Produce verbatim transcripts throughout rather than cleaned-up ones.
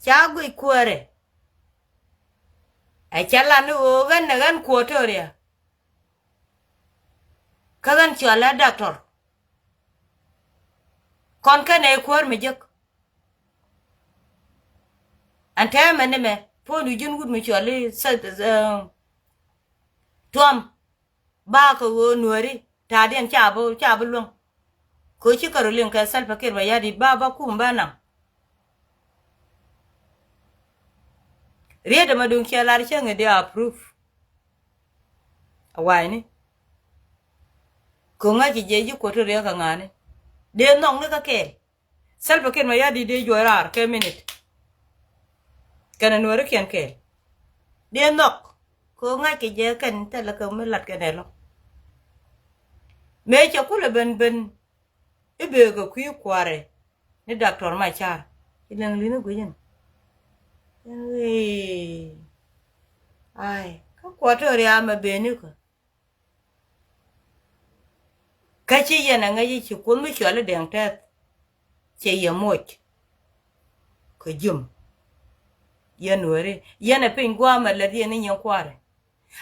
Ca guic kuäärɛ. Ɛ cɛ lan ni ɣöö ɣän ɛ ɣän Equatoria. Kä ɣän cɔalɛ doctor. Kɔn kɛnɛ kuäär mi jek. Ɛn tɛmɛ ni mɛ puɔ̱nydu ji̱n wut mi cɔal i̱ Tuam. Bakɛ ɣöö Nuääri ta̱a̱diɛn ca bi, ca bi luäŋ. Kɛ ɣöö ci kärɔ liŋ kɛ Salva Kiir Mayardit ba, ba kum ba naŋ. Riet ɛmɛ duŋ ciɛ lar cäŋ i̱ dee approve. A wa̱a̱ni kɛ ɣöö ŋa̱c i̱ jiɛ ji̱ Equatoria kɛ ŋa̱a̱ni dee nhɔkni kä kɛɛl. Salva Kiir Mayardit dee juɔc raar kɛ minit. Kɛnɛ Nuäärikiɛn kɛɛl dee nhɔk. Kɛ ɣöö ŋa̱ckɛ jɛ kɛn thilɛ kɛ mi latkɛ nɛ lɔ. Mëë cɛ kulɛ ben ben i̱ bëë kɛ kui̱ kua̱rɛ ni doctor Machar. Ci liŋ li̱n i̱ gui̱c in. Ai, kä Equatoria mɛ ben ikä. Kä ci yɛn ɛ ŋäc i̱ ci Kuoth mi cɔal i̱ Dɛŋ Tɛth cɛ yɛ moc. Kɛ ji̱m yɛn Nuääri, yɛn ɛ piny gua̱a̱mɛ lät yɛn i̱ nyin kua̱ri.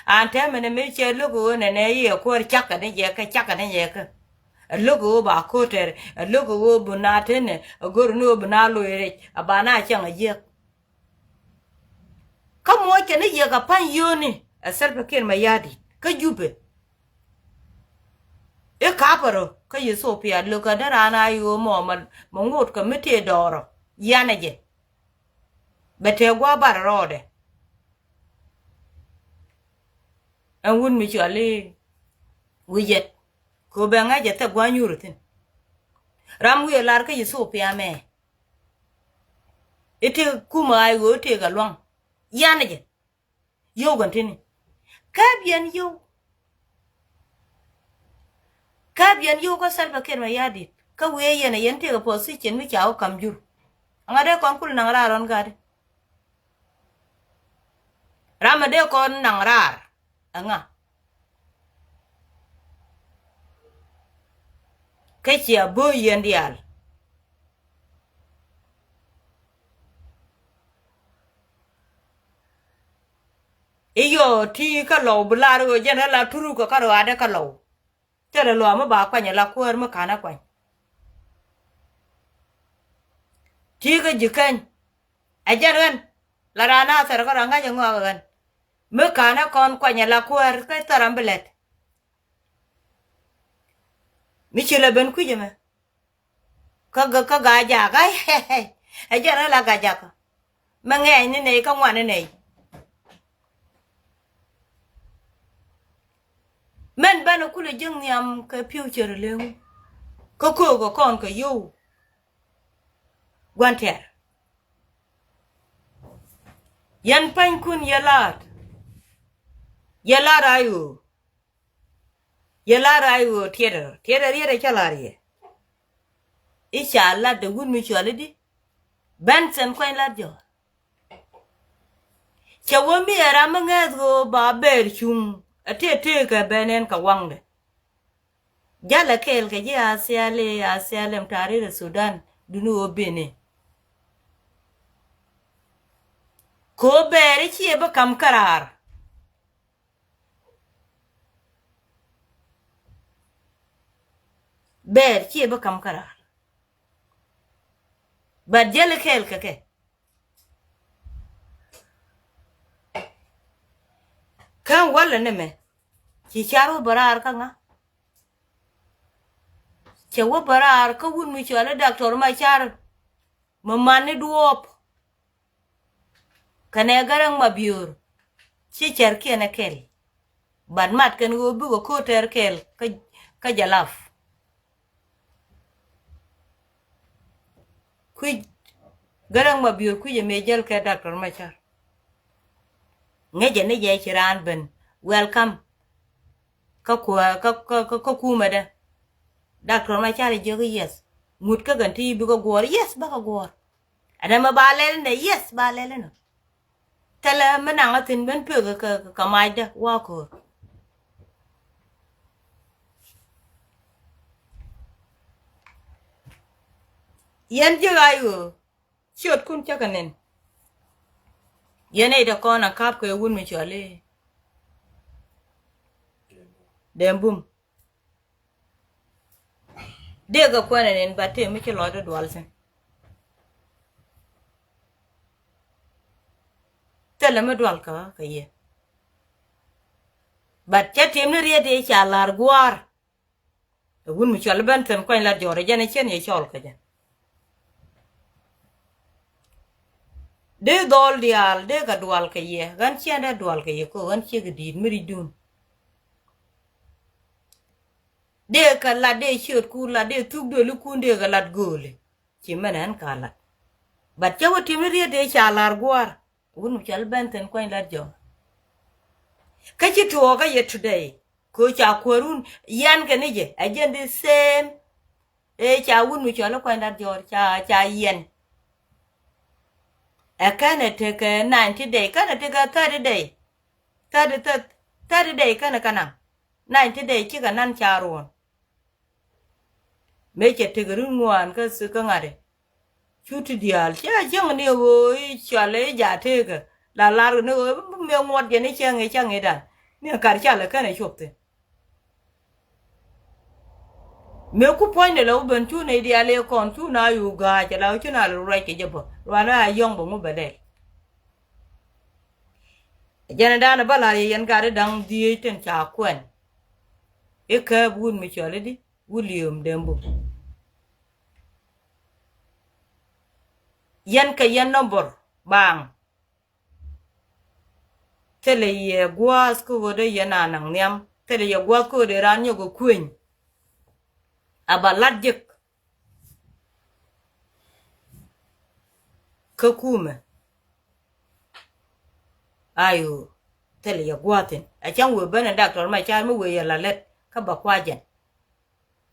An tɛmɛ ni mi cɛ lo̱k ɣöö nɛnɛ i̱ ɛ kuäär cakɛ ni jɛ kä, cakɛ ni jɛ kä. Ɛ lo̱k ɣöö ba ko̱tɛr, ɛ lo̱k ɣöö bi na tenɛ, ɛ go̱r ni ɣöö bi na loc rɛc, ɛ ba na cäŋ ɛ jiäk. Kä muɔckɛ ni yɛ kɛ pa̱ny yio̱o̱ni ɛ Salva Kiir Mayardit kä Jubɛ. I̱ kapɛ rɔ kä Ethiopia, lökɛ dee raan a yo̱o̱ mɔ mɛ, mɛ ŋot kɛ mi tëë dɔɔrɔ. Yanɛ jɛ bɛ tëë gua̱a̱ bar rɔɔdɛ. Ɛn wut mi cɔal i̱ wi̱cɛt kɛ ɣöö bɛ ŋa̱c ɛ thɛk gua̱a̱ nyuur thi̱n. Ram wi̱i̱ ɛ lar kä Ethiopia mɛ. I̱ tëë kumɛ a i̱ ɣöö tëëkɛ lua̱ŋ. Yanɛ jɛ. Yio̱w kɛn tini. Käp yɛn yio̱w. Käp yɛn yio̱w kä Salva Kiir Mayardit. Kä wëë yɛn ɛ yɛn tëëkɛ position mi ca wä ka̱m jur. Aŋa dee kɔn kul naŋ raar ɣɔn gatdi. Ram ɛ dee kɔn naŋ raar. Aŋa. Kä cia bo̱o̱ yɛn diaal. I̱ yɔɔ ti kä lɔw bi lar ɣöö jɛn ɛ la turuk kä ruaadɛ kä lɔw. Thilɛ luaak mi ba kuany ala kuäär mi ka̱n ɛ kuany. Ti kä ji̱ keny ɛ jɛn ɣän la raan a thɛr kä rɔ ŋa̱c ɛ ŋɔak ɛ ɣän. Mi ka̱n ɛ kɔn kuany ala kuäär kä thɛr ram bi lɛt. Mi ci lɛ ben kui̱c ɛmɛ. Kä, kä, kä Gajak, ai, ai, ai. Ɛ jɛn ɛ la Gajak. Mɛ ŋɛɛny ni nɛy kä ŋuan ni nɛy. Mɛn banɛ kulɛ jiäk nhiam kɛ future leŋ. Kä köökɛ kɔn kɛ yio̱w. Gua̱n tɛ̈r. Yɛn panykun yɛ la̱a̱t. Yɛ la̱a̱t a yo̱o̱. Yɛ lar a i̱ ɣöö tiɛtɛ, tiɛtɛ rietɛ cä lar yɛ. I̱ ca lat dee wut mi cuali di. Benson Kuany Lat Jɔ̱ɔ̱r. Cɛ wä mi ɛ ram mi ŋäth ɣöö ba Bɛɛr cuŋ ɛ tëë tëëkɛ ben ɛn kɛ waŋdɛ. Jalɛ kɛɛl kɛ ji̱ asiali, asiali mi ta̱a̱ riet ɛ Sudan duni ɣöö ben ɛ. Kɛ ɣöö Bɛɛr i̱ ciɛ bi ka̱m käraar. Bɛɛr ciɛ bi ka̱m käraar. But jäli kɛɛl kɛ kɛ. Kä walɛ ni mɛ ci car wä bä raar kä ŋa. Cɛ wä bä raar kä wut mi cuali Doctor Macar. Mi man ni duɔɔp. Kɛnɛ Garaŋ Mabiöör ci cɛrkiɛn ɛ kɛl. But mat kɛn ɣöö bikɛ ko̱o̱t tɛɛr kɛɛl kä, kä Jalap. Kui̱c Garaŋ Mabiöör kui̱c ɛ mëë jäl kɛ Doctor Macar. Ŋäcɛ ni jɛ ci raan ben. Welcome. Kä kuäär, kä, kä, kä, kä kumɛdɛ. Doctor Macar jiök i̱ yes. Ŋut kä kɛn ti bikɛ guɔ̱ɔ̱r. Yes, bäkɛ guɔ̱ɔ̱r. Ɛn ɛmɛ ba lɛl inɛ, yes, ba lɛl inɛ. Thilɛ mi naŋ a thi̱n ben pek kɛ, kɛ, kɛ macdä wa ko̱o̱r. Yɛn jiök a i̱ ɣöö ciötkun cä kɛ nɛn. Yɛn ɛ idɛ kɔn a kap kɛ wun mi cɔl i̱ Dɛmbum. Dee kɛ kuɛn ɛn in ba tëë mi ci lɔcdä dual thi̱n. Thilɛ mi dual kä kɛ yɛ. But cä tim ni riet i̱ ca la̱r gua̱a̱r. Ɛ wun mi cɔl i̱ Bɛn Thiɛn Kuany Lat Jɔɔr ɛ jɛn ɛ cɛn yɛ cɔl kä jɛn. Dee dhɔl diaal dee kɛ dual kɛ yɛ, ɣän ciɛn dee dual kɛ yɛ kɛ ɣän ciek i̱ di̱i̱t mi ri̱cdun. Dee kɛ lat dee ciöötkun lat dee thuk duelikun dee kɛ lat gööli. Ci mɛn ɛn ka lat. But cä wä tim ni riet dee ca la̱r gua̱a̱r. Wun mi cɔl i̱ Bɛn Thiɛn Kuany Lat Jɔɔr. Kä ci tuɔɔkä yɛ today. Kɛ ca kuäärun yɛn kɛ ni jɛ ɛ jɛn the same. Ëë ca wun mi cɔl i̱ Kuany Lat Jɔɔr ca, ca yɛn. Ɛ kɛn ɛ tekɛ ninety day, kɛn ɛ tekɛ thirty day. Thirty, thirty, thirty day kɛn ɛ kɛ naŋ. Ninety day cikɛ nan ca ruɔ̱n. Mëë cɛ tekɛ run ŋuan kä, kä ŋa̱t ɛ. Cu ti diaal cä cäŋ ni ɣöö i̱ cɔal i̱ ja̱ teekä la lar ni ɣöö mi ŋuɔt jɛ ni cäŋ i̱ cäŋ i̱ dan ni ɛ kar cal ɛ kɛn ɛ cuɔp thi̱n. Mëë ku puɔ̱ny ni la wä ben cu nɛy diaal i̱ kɔn cu na yu ga̱a̱c ɛ la wä cu na la ruac kɛ jɛ bä ruan a yɔ̱ŋ bä ŋu bɛ lɛl. Jɛn ɛ dan ɛ bä lar yɛ yɛn gat i̱ da̱ŋ dhieec tin ca kuɛn. I̱ kääp wun mi cɔl i̱ di William Dɛmbum. Yɛn kɛ yɛn nɔmbɔr baaŋ. Thilɛ yɛ gua̱a̱th kä ɣöö dee yɛn a naŋ nhiam. Thilɛ yɛ gua̱a̱th kä ɣöö dee raan nyɔk ɛ kueny. A ba lat jek. Kä kumɛ. Ayo. Thilɛ yɛ gua̱a̱th in. A cäŋ wëë ben ɛ Doctor Macar mi wëë yɛ la lät. Kä ba kua̱c jɛn.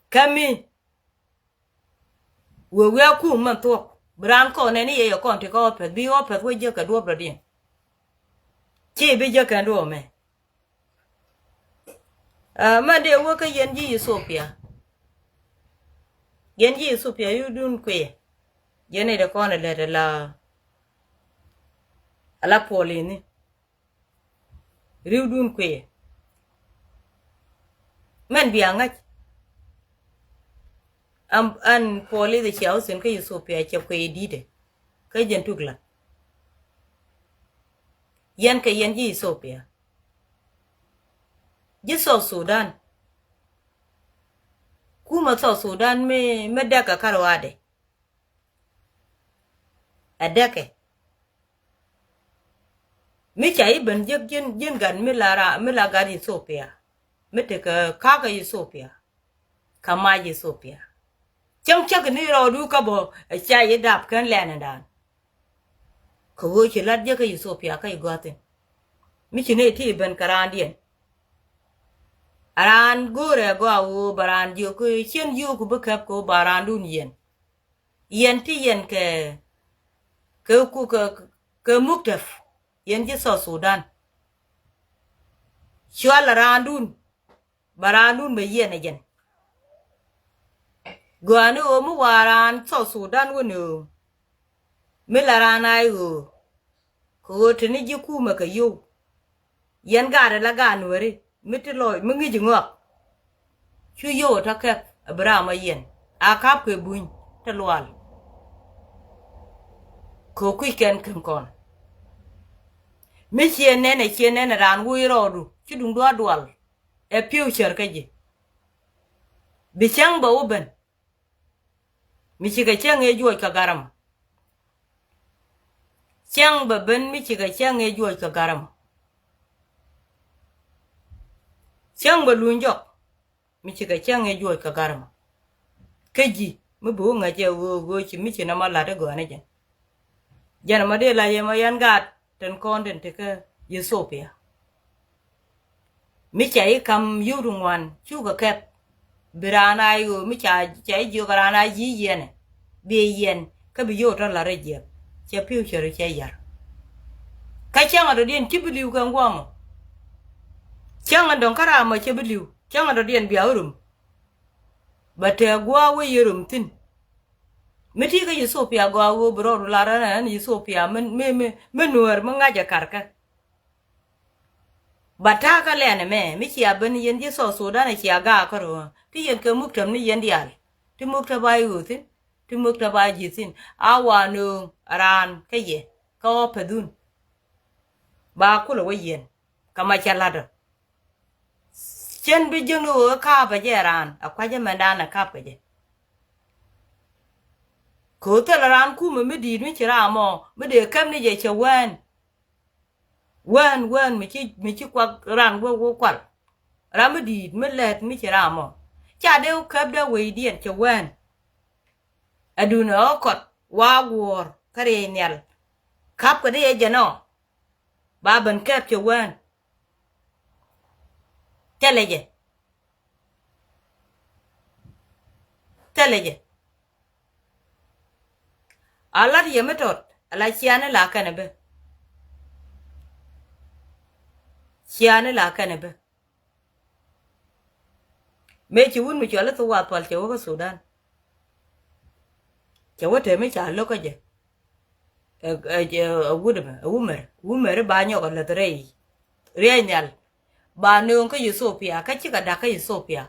Kä mi. Wëë wëë a kum mɛn thuɔ̱k bi raan kɔn nɛn i̱ yɛ yɛ kɔn ti kä ɣɔpɛth bi ɣɔpɛth wä jiäk kɛ duɔ̱p rɔ̱diɛn. Ci bi jiäk kɛn duɔ̱ɔ̱mɛ. Ɛ mɛn dee wä kä yɛn ji̱ Ethiopia. Yɛn ji̱ Ethiopia yudun kuiɛ. Yɛn i̱ dee kɔn ɛ lät ala ala puɔl ini. Ri̱wdun kui̱. Mɛn bia ŋäc. Am, an puɔl i̱ the cia wä thi̱n kä Ethiopia cɛ kui̱ di̱tɛ. Kä jɛn tuk la. Yɛn kɛ yɛn ji̱ Ethiopia. Ji̱ South Sudan. Kumɛ South Sudan mi, mi dɛk kɛ kär wadɛ. Ɛ dɛkɛ. Mi ca i̱ ben jiäk ji̱n, ji̱n gat mi la ra, mi la gat Ethiopia. Mi tekɛ kakä Ethiopia. Kä mac Ethiopia. Cäŋ cäk ni rɔɔdu kä bä ɛ ca i̱ dap kɛn lɛnɛ dan. Kɛ ɣöö ci lat jiäk kä Ethiopia kä i̱ gɔ̱a̱thin. Mi ci ni ti i̱ ben kɛ raandiɛn. A raan go̱o̱rɛ gɔaa ɣöö bɛ raan jiök cien yio̱o̱ku bi kɛp kɛ ɣöö ba raandun yɛn. Yɛn ti yɛn kɛ, kɛ ku, kɛ, kɛ muktaf, yɛn ji̱ South Sudan. Cual a raandun, ba raandun bɛ yɛn ɛ jɛn. Gɔaa ni ɣöö mi wa raan South Sudan wä ni ɣöö. Mi la raan a i̱ ɣöö. Kɛ ɣöö te ni ji̱ kumɛ kɛ yio̱w. Yɛn gaat ala gaat nuääri mi ti lɔc mi ŋi̱ci ŋɔak. Cu yio̱w ɛ tɔ kɛp ɛ bi ram ɔ yɛn a kap kɛ buny te lual. Kɛ kui̱c kɛn kɛn kɔn. Mi ciɛ nɛn ɛ ciɛ nɛn ɛ raan wuc rɔɔdu ci duŋdu a dual. Ɛ pi̱w cär kä ji̱. Bi cäŋ bɛ wä ben. Mi cikɛ cäŋ ëë juɔc kɛ garam. Cäŋ bɛ ben mi cikɛ cäŋ ëë juɔc kɛ garam. Cäŋ bɛ luny jɔk mi cikɛ cäŋ ëë juɔc kɛ garam. Kä ji̱ mi bi wä ŋäcɛ ɣöö ɣöö ci mi ci nɔmɔ la̱t i̱ gɔ̱a̱n i̱ jɛn. Jɛn ɛmɔ dee la yɛ mɔ yɛn gaat tin kɔn tin ti kä Ethiopia. Mi ca i̱ ka̱m yio̱w ti ŋuan cukɛ kɛp. Bi raan a i̱ ɣöö mi ca, ca i̱ jiök raan a ji̱ yɛnɛ. Bi yɛn kä bi yio̱w tɔ la̱t rɛy jiɛk. Cɛ pi̱w cɛ ri cɛ yar. Kä cäŋ a dɔ̱diɛn ci bi li̱w kɛ ŋuɔmɔ. Cäŋ a dɔ̱ŋ kä ram mɔ cɛ bi li̱w. Cäŋ a dɔ̱diɛn bia wä rum. Bɛ tɛɛ gua̱a̱ wä yɛ rum thi̱n. Mi ti kä Ethiopia gɔaa ɣöö bi rɔɔdu lar ɛn Ethiopia mi, mi, mi, mi Nuäär mi ŋa̱c ɛ karkɛ. Ba ta̱a̱ kä lɛn ɛmɛ mi cia ben yɛn ji̱ South Sudan ɛ cia gaak kärɔ̱ ti yɛn kɛ muktäm ni yɛn diaal. Ti muktäm ba i̱ ɣöö thi̱n, ti muktäm ba ji̱ thi̱n a wa nööŋ raan kä yɛ kä ɣɔ̱ pɛ̈thun. Ba kulɛ wä yɛn kä ma cɛ la̱t ɔ. Cien bi jiäkni ɣöö ɛ ka̱a̱pä jɛ raan ɛ kua̱cä mɛndan ɛ ka̱a̱pä jɛ. Kɛ ɣöö thilɛ raan kumɛ mi di̱i̱t mi ci raam ɔ mi dee kɛp ni jɛ cɛ wään. Wään, wään mi ci, mi ci kuak raan wä, wä kual. Ram mi di̱i̱t mi lɛt mi ci raam ɔ. Ca dee wä kɛp dee wecdiɛn cɛ wään. Ɛ duundɛ ɣä kɔt wa guɔ̱ɔ̱r kä riey nhial. Ka̱pkɛ dee yɛ jɛn ɔ. Ba ben kɛp cɛ wään. Thilɛ jɛ. Thilɛ jɛ. A lat yɛ mi tɔt a la ciani la kɛn ɛ bä. Ciani la kɛn ɛ bä. Mëë ci wut mi cɔal i̱ Thok Wath Pal cɛ wä kä Sudan. Cɛ wä te mi ca lo̱k kä jɛ. Ɛ, ɛ, ɛ, ɛ wut ɛmɛ, ɛ wumɛr, wumɛr i̱ ba nyɔk ɛ läth rɛy. Riɛy nhial. Ba nööŋ kä Ethiopia, kä cikɛ da̱k kä Ethiopia.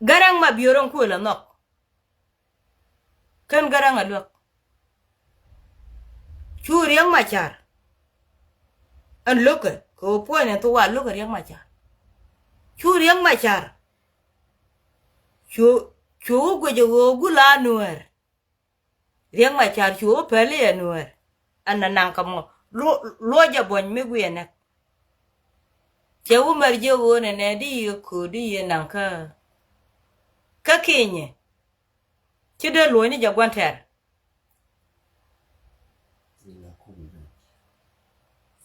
Gäräŋ ma biöör ɛn kuël ɛ nhɔk. Kän Gäräŋ a luäk. Cu Riɛk Macar. Ɛn lo̱kɛ kɛ ɣöö puɔ̱ny ɛn Thok Wath lo̱kɛ Riɛk Macar. Cu Riɛk Macar. Cu, cu wä guic ɛ ɣöö gul a Nuäär. Riɛk Macar cu wä päli ɛ Nuäär. Ɛn na naŋ kä mɔ. Luɔ, luɔ jɛ buɔ̱ny mi guiɛ nɛk. Cɛ wumɛr jiök ɣöö nɛnɛ di yɛ kööt di yɛ naŋ kä. Kä kinyɛ. Ci dee luɔ̱ny ni jɛ gua̱n tɛr.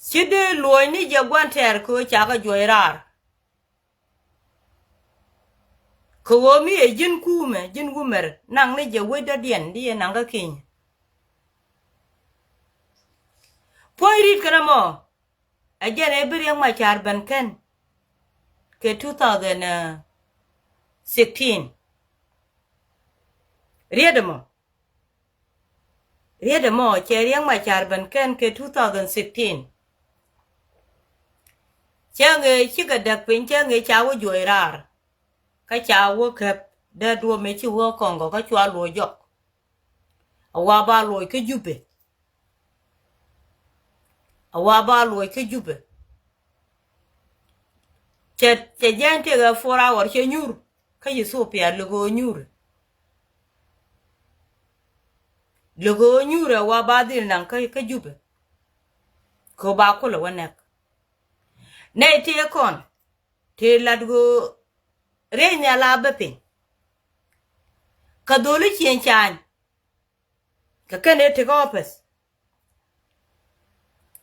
Ci dee luɔ̱ny ni jɛ gua̱n tɛr kɛ ɣöö ca kɛ juɔc raar. Kɛ ɣöö mi ɛ ji̱n kuumɛ, ji̱n wumɛr, naŋ ni jɛ wec dɔ̱diɛn di yɛ naŋ kä kinyɛ. Puɔ̱ny ri̱t kɛn ɛmɔ. Ɛ jɛn ɛ bi Riɛk Macar ben kɛn kɛ two thousand sixteen. Riet ɛmɔ. Riet ɛmɔ cɛ Riɛk Macar ben kɛn kɛ two thousand sixteen. Cɛ ŋee cikɛ däk piny cɛ ŋee ca wä juɔc raar. Kä ca wä käp dee duɔ̱p mëë ci wä Kɔŋgɔ kä cua luɔc jɔk. A wa ba luɔc kä Jubɛ. A wa ba luɔc kä Jubɛ. Cɛ, cɛ jɛn tëëkɛ four hour cɛ nyuur kä Ethiopia lɛ ɣöö nyuur. Lɛ ɣöö nyuur a wa ba dhil naŋ kä, kä Jubɛ. Kɛ ba kulɛ wä nɛk. Nɛy tëë kɔn tëë lat ɣöö riey nhial a bä piny. Kä dholi cieŋ caany. Kɛ kɛn ëë tekɛ office.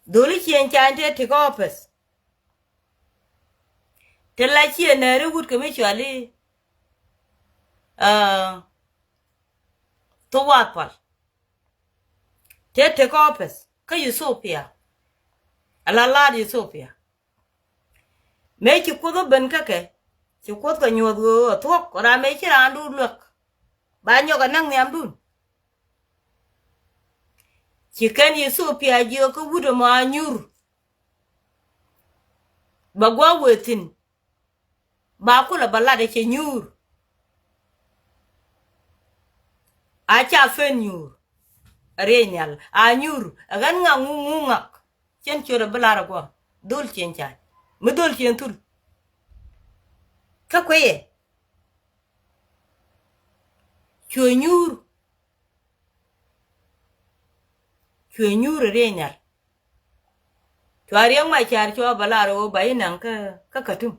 Dholi cieŋ caany tëë tekɛ office. Te la ciɛ nɛɛri wut kɛ mi cuali, ah, Thok Wath Pal. Tëë tekɛ office kä Ethiopia. Ala laat Ethiopia. Mëë ci Kuoth ɔ ben kä kɛ, ci Kuoth kɛ nyuɔth ɣöö ɛ thuɔ̱k ram mëë ci raandu luäk. Ba nyɔk ɛ näk nhiamdun. Ci kɛn Ethiopia jiök kä wut ɛmɔ a nyuur. Ba gua̱a̱k wëë thi̱n. Ba kulɛ ba lat ɛ cɛ nyuur. A ca fen nyuur. Riey nhial a nyuur ɛ ɣän ŋak ŋu ŋu ŋak. Cien ciöt ɛ bi lar ɛ guɔ dhol cien ca̱a̱c mi dhol cien thul. Kä kueyɛ cuɛ nyuur. Cuɛ nyuur ɛ Riey nhial. Cua Riɛk Macar cua bɛ lar ɣöö ba inaŋ kä, kä Katum.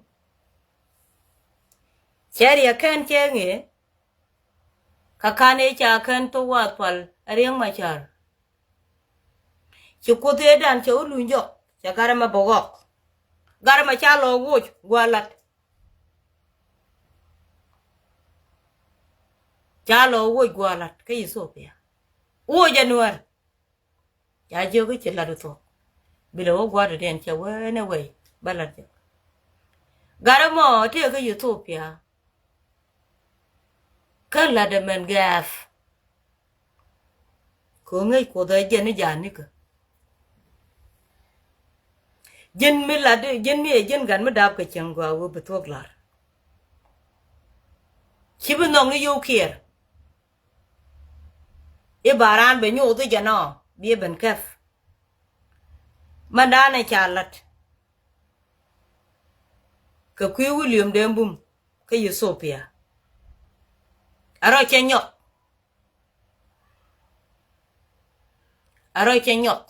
Cɛ Riɛk kɛn cɛ ŋee. Kä kan ëë ca kɛn Thok Wath Pal ɛ Riɛk Macar. Ci Kuoth ëëdan cɛ wä luny jɔk cɛ garɛ mɛ bɛ ɣɔk. Garɛ mɛ ca lɔ woc gua̱a̱ lat. Ca lɔ woc gua̱a̱ lat kä Ethiopia. Woc ɛ Nuäär. Ca jiök i̱ ci lat i̱ thuɔ̱k. Bilɛ wä gua̱a̱r dɔ̱diɛn cɛ wee ni wee bä lat jɛ. Gat ɛmɔ tëëkɛ Ethiopia. Kä la̱tdɛ mɛn gɛ̈ɛ̈p. Kɛ ɣöö ŋäc Kuoth ɛ jɛn i̱ ja̱a̱n nikä. Ji̱n mi lat, ji̱n mi ɛ ji̱n gat mi dap kɛ cieŋ gɔaa ɣöö bi thuɔ̱k la̱r. Ci bi nhɔk ni yio̱w kiɛɛr. I̱ ba raan bɛ nyoth i̱ jɛn ɔ bi ɛ ben kɛp. Mɛn da̱a̱n ɛ ca la̱t. Kɛ kui̱ William Dee Bum kä Ethiopia. Ɛ rɔ cɛ nyɔk. Ɛ rɔ cɛ nyɔk.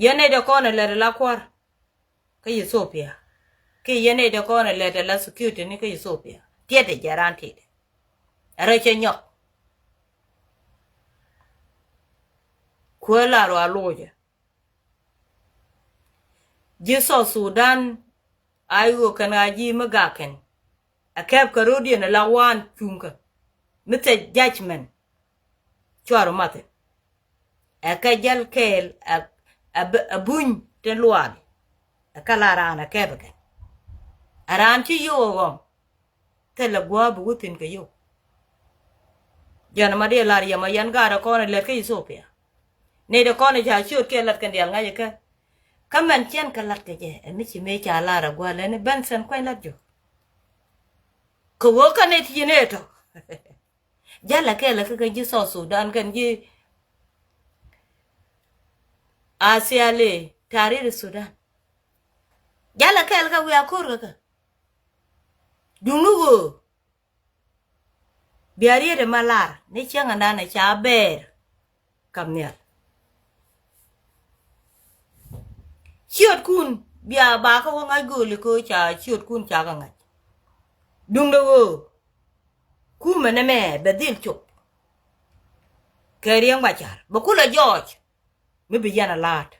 Yɛn nɛy dee kɔn ɛ lɛt ɛ la kua̱r kä Ethiopia. Kiɛ yɛn nɛy dee kɔn ɛ lɛt ɛ la security ni kä Ethiopia. Tiɛt ɛ jɛ raan tiɛt. Ɛ rɔ cɛ nyɔk. Kuäär la rɔ a loc ɛ. Ji̱ South Sudan a i̱ ɣöö kɛn a ji̱ mi gak kɛn. A kɛp kɛ ro̱diɛn a la waan cuŋkä. Mi thɛ judgment. Cuarɛ math. Ɛ kɛ jäl kɛɛl a, a, a buny tin luaak. Ɛ kɛ la raan a kɛp ɛ kɛn. A raan ci yio̱w ɛ ɣɔm. Thilɛ gua̱a̱p bi wä thi̱n kɛ yio̱w. Jɛn ma diɛ lar yɛ ma yɛn gaat ɛ kɔn ɛ lɛt kä Ethiopia. Nɛy dee kɔn ɛ ca ciöt kiɛ lat kɛn diaal ŋa̱c ɛ kɛ. Kä mɛn cɛn kɛ lat kɛ jɛ ɛ mi ci mëë ca lar ɛ gua̱a̱l ɛn ɛ Benson kuany lat jɔ. Kɛ ɣöö kä nɛy ti ci nɛy tɔ̱. Jalɛ kɛɛl ɛ kä kɛn ji̱ South Sudan kɛn ji̱ A C L A Tahrir Sudan. Jalɛ kɛɛl kä wiaa ko̱r kä kɛ. Duŋni ɣöö bia riet ɛmɛ lar ni cieŋ ɛndan ɛ ca bɛɛr kam nhial. Ciötkun bia ba kä wä ŋa̱c gööli kä ca ciötkun ca kɛ ŋa̱c. Duŋdɛ ɣöö kumɛ nɛmɛ bɛ dhil cop. Kɛ Riek Machar bɛ kulɛ jɔɔc mi bi yɛn a la̱a̱t.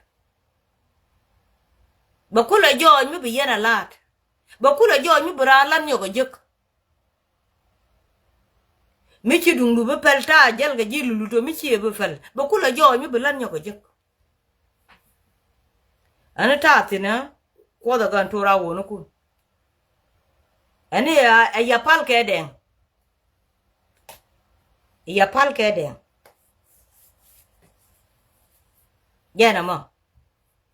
Bɛ kulɛ jɔɔc mi bi yɛn a la̱a̱t. Bɛ kulɛ jɔɔc mi bi raan lat nyɔk a jek. Mi ci duŋdu bi pɛl ta̱a̱ jäl kɛ ji̱ lulu to mi ci ɛ bi pɛl bɛ kulɛ jɔɔc mi bi lat nyɔk a jek. Ɛn ta̱a̱ thi̱n ɛ Kuɔth ɛ gän to̱r a wonäkun. Ɛn ɛ ya pal kɛ dɛŋ. Ɛ ya pal kɛ dɛŋ. Jɛn ɛmɔ.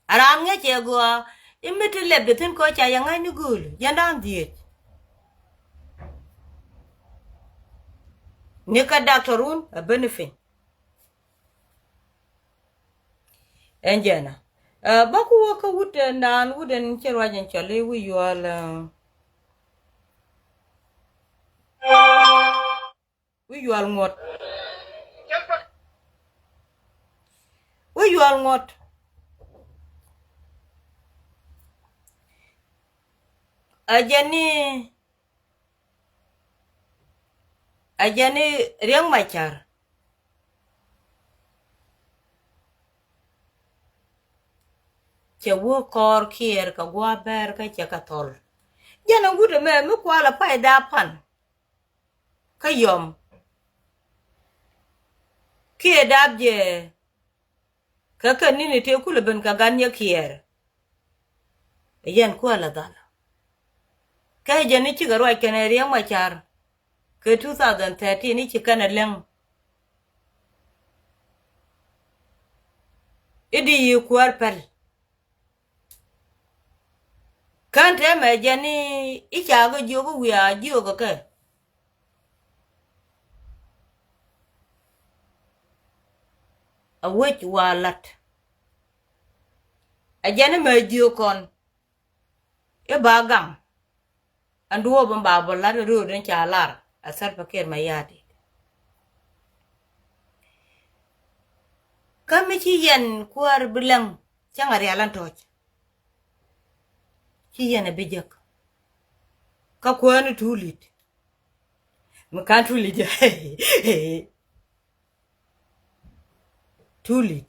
A raan ŋäcɛ gɔaa i̱ mi ti lɛpdɛ thi̱n kɔ ca yɛ ŋa̱cni gööl yɛn da̱a̱n dhieec. Ni kä doctor wun a benefit. Ɛn jɛn a bä ku wä kä wut ɛn daan wut ɛn cɛ ruac ɛn cɔl i̱ wi̱i̱ yuɔl. Wi̱i̱ yual ŋuɔ̱t. Wi̱i̱ yual ŋuɔ̱t. A jɛn ni, a jɛn ni Riek Machar. Cɛ wä kɔɔr Kiir kɛ gua̱a̱ bɛr kä cɛ kɛ thɔl. Jɛn a wut ɛmɛ mi kual a pay da̱a̱ pan. Kä yɔm kiɛ dap jɛ. Kä kɛ ni̱ni tëë kulɛ ben kɛ gan nyɛ Kiir. Ɛ yɛn kuäär la dhal. Kɛ jɛ ni cikɛ ruac kɛnɛ Riek Machar kɛ two thousand thirteen i̱ ci kɛn ɛ lɛŋ. I̱ di yi kuäär pɛl. Kän tëë mɛ jɛn i̱ i̱ ca kɛ jiök i̱ wiaa jiök kɛ kɛ. A wec wa la̱t. A jɛn i̱ mɛ jiök kɔn i̱ ba gaŋ. Ɛn duɔ̱ɔ̱p in ba bä la̱t in rööd in ca lar a Salva Kiir Mayardit. Kä mi ci yɛn kuäär bi lɛŋ cäŋ a rial ɛn tɔ̱ɔ̱c. Ci yɛn a bi jek kä kuääni Tuulit. Mi ka̱n Tuulit. Tuulit.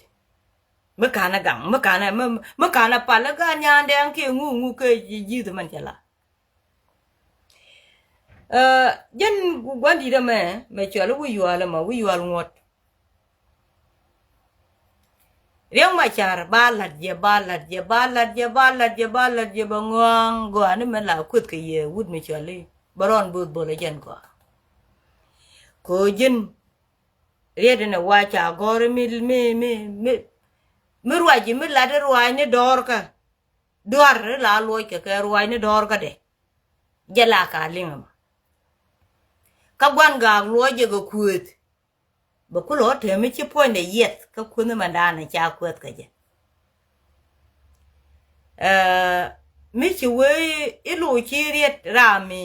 Mi ka̱n a gaŋ mi ka̱n a mi ka̱n a pal a ga̱a̱n nyandɛŋ kiɛ ŋu ŋu kɛ ji̱th mɛn cɛ la. Jɛn gua̱n di̱t ɛmɛ mɛ cual i̱ wi̱i̱ yual ɛmɛ wi̱i̱ yual ŋuɔ̱t. Riek Machar ba la̱t jɛ ba la̱t jɛ ba la̱t jɛ ba la̱t jɛ ba la̱t jɛ ba ŋɔ̱a̱ŋ gɔaa ni mɛ la kueth kɛ yɛ wut mi cual i̱ bä rɔn bo̱o̱th bo̱l ɛ jɛn gɔaa. Kɛ ɣöö ji̱n riet inɛ wa ca gɔ̱r mi, mi, mi, mi, mi ruac mi lat i̱ ruac ni dɔɔrkä. Duar i̱ la luɔc kɛ kɛ ruac ni dɔɔrkä dɛ. Jɛ la ka liŋ ɛmɔ. Kä gua̱n gaak luɔc jɛ kɛ kuëëth. Bɛ kulɛ ɣä tɛm mi ci puɔ̱nydɛ yiɛth kä kuänh mɛndan ca kuɛth kɛ jɛ. Ɛ, mi ci wee i̱ loc ci riet ram mi,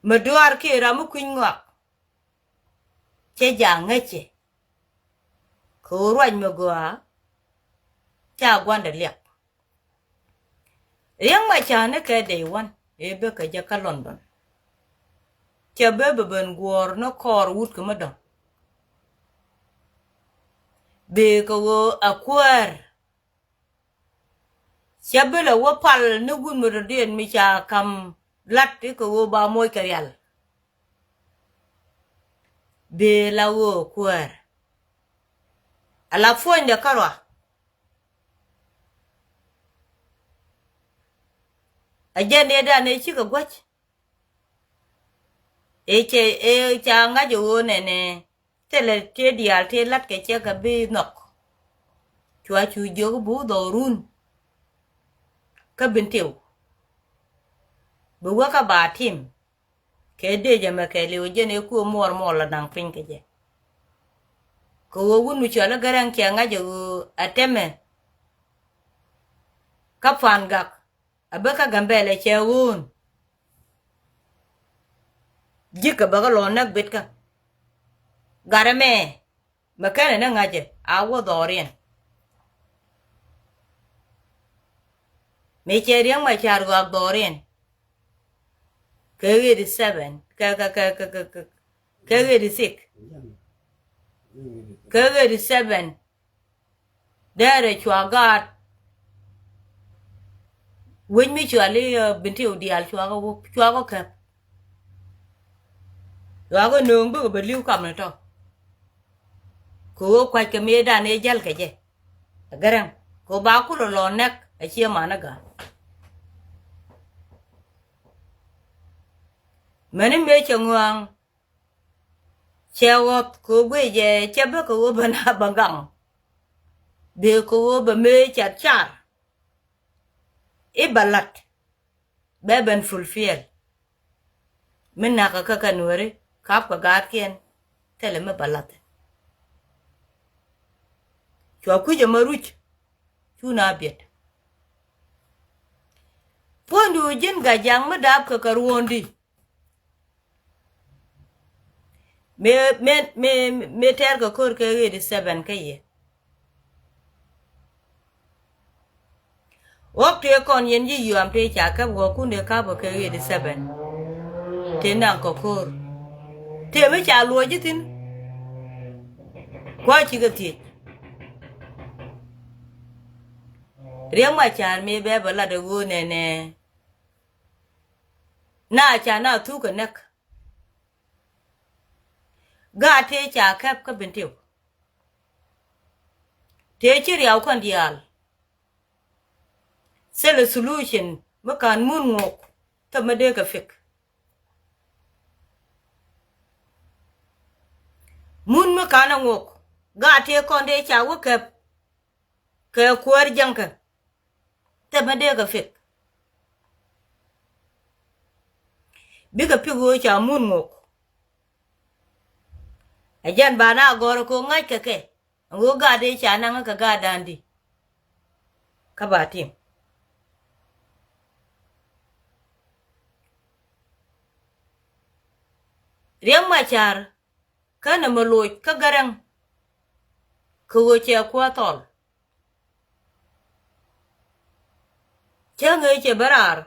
mi duaar kiɛ ram mi kui̱ny ŋɔak. Cɛ ja̱ ŋäcɛ kɛ ɣöö ruac mi gɔaa ca gua̱ndɛ liak. Riɛk Macar ni kɛ day one ëë bä kɛ jɛ kä London. Cɛ bä bɛ ben guɔ̱ɔ̱r ni kɔɔr wut kɛ mi dɔ̱ŋ. Bëë kɛ ɣöö a kuäär. Cɛ bi lɛ wä pal ni wut mi dɔ̱diɛn mi ca ka̱m lat i̱ kɛ ɣöö ba moc kɛ rial. Bëë la ɣöö kuäär. A la puɔ̱nydɛ kärɔa. A jɛn ëëdan ëë cikɛ gua̱c. Ëë cɛ ëë ca ŋa̱c ɛ ɣöö nɛnɛ thilɛ tëë diaal tëë la̱t kɛ cɛ kɛ bi nhɔk. Cua cu jiök bi wä dhɔrun. Kä Bentiu bi wä kä ba tim. Kɛ dee jɛ mɛ kɛ liw jɛn ëë kuɛ muɔɔr muɔɔr la naŋ piny kɛ jɛ. Kɛ ɣöö wun mi cɔl i̱ Gɛrɛŋ cɛ ŋa̱c ɛ ɣöö a tɛmɛ. Kä Pan Gak a bä kä Gambɛlɛ cɛ ɣöön. Ji̱kɛ bä kä lɔɔn näk bitkä. Gat ɛmɛ mɛ kɛnɛ ni ŋa̱cɛ a wä dhɔriɛn. Mëë cɛ Riɛk Macar ɣɔak dhɔriɛn. Kɛ eighty seven kɛ kɛ kɛ kɛ kɛ kɛ eighty six. Kɛ eighty seven. Dɛrɛ cua gaat. Wec mi cua li Bentiu diaal cua kɛ wä cua kɛ kɛp. Cua kɛ nööŋ bikɛ bɛ li̱w kam ni tɔ. Kɛ ɣöö kuac kɛ mëëdan ëë jäl kɛ jɛ. Ɛ Gɛrɛŋ kɛ ɣöö ba kulɛ lɔ nɛk a ciɛ man ɛ ga̱a̱n. Mäni mëë cɛ ŋɔaŋ. Cɛ ɣɔth kɛ ɣöö guic jɛ cɛ bä kɛ ɣöö bä na bä gaŋ. Bëë kɛ ɣöö bä mëë cat car. I̱ bä la̱t bɛ ben fulfill. Mi nakä kä kɛ Nuääri kap kɛ gaatkiɛn thilɛ mi bä la̱t. Cua kui̱c ɛmɛ ruc. Cu na biɛt. Puɔ̱nydu ji̱n Gatjaŋ mi dap kɛ kɛ ruɔ̱ɔ̱ndi. Mëë mëë mëë mëë tɛɛr kɛ ko̱r kɛ eighty seven kä yɛ. Ɣɔk tëë kɔn yɛn ji̱ yuam tëë ca käp ɣɔkun dee ka̱pä kɛ eighty seven. Tëë naŋ kɛ ko̱r tëë mi ca luɔc ji̱ thi̱n. Kua̱c cikɛ thiec. Riɛk Macar mëë bɛ bɛ lat ɛ ɣöö nɛnɛ. Na ca na thuk kɛ näk. Gaat tëë ca käp kä Bentiu. Tëë ci riaw kɔn diaal. Thilɛ solution mi ka̱n mun ŋok thäp mi dee kɛ fik. Mun mi ka̱n ɛ ŋok gaat tëë kɔn dee ca wä käp. Kɛ kuäär jäŋkä. Thɛmɛ dee kɛ fik. Bikɛ pik ɣöö ca mun ŋok. Ɛ jɛn ba na gɔ̱r kɛ ŋa̱c kɛ kɛ. Ɛŋ ɣöö gat dee ca naŋ kɛ gat da̱a̱n di. Kä ba tim. Riɛk Macar. Kä nɛ mɛ loc kä Gɛrɛŋ. Kɛ ɣöö cɛ kuäär thɔl. Cäŋ ëë cɛ bä raar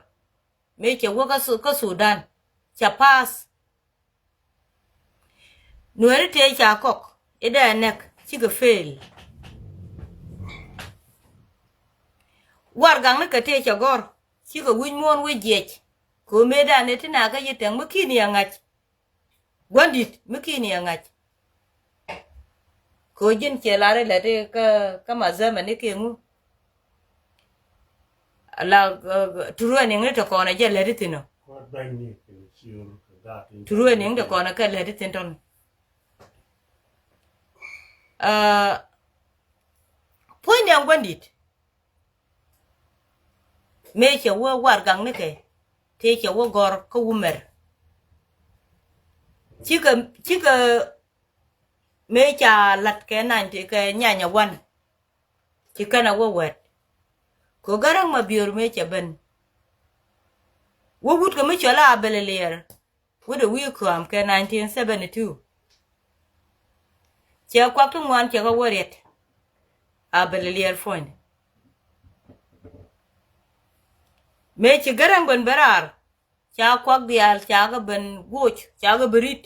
mëë cɛ wä kä Su-, kä Sudan. Cɛ pass. Nuɛri tëë ca kɔk i̱ dee nɛk cikɛ fail. Warɛgakni kɛ tëë cɛ gɔ̱r cikɛ wi̱c muɔ̱ɔ̱n wi̱c jiɛc. Kɛ ɣöö mëëdan ëë ti nakä yi tɛŋ mi ki̱ni a ŋa̱c. Gua̱ndit mi ki̱ni a ŋa̱c. Kɛ ɣöö ji̱n ciɛ lar ilɛ ti kä, kä ma zɛmɛ ni kiɛ ŋu. La, ɛ, turuɛn iŋni ti kɔn a jɛ lät ithin ɔ. True ni ŋ de kɔn kɛ lɛ di thin tɔn. Aa, puɔ̱ny ni aŋ gua̱n dit. Mëë cɛ wä warɛgak ni kɛ tëë cɛ wä gɔr kä wumɛr. Cikɛ, cikɛ mëë ca la̱t kɛ nany ti kɛ nyanya wan. Ci kɛn a wä wɛt. Kɛ Garaŋ Mabior mëë cɛ ben. Wä wut kɛ mi cɔl a Abɛl Liɛr. Wut ɛ wi̱i̱ kɔam kɛ nineteen seventy two. Cɛ kuak ti ŋuan cɛ kɛ wä riɛt. Abɛl Liɛr puɔ̱ny. Mëë ci Garaŋ ben ben raar. Ca kuak diaal ca kɛ ben woc ca kɛ ben rit.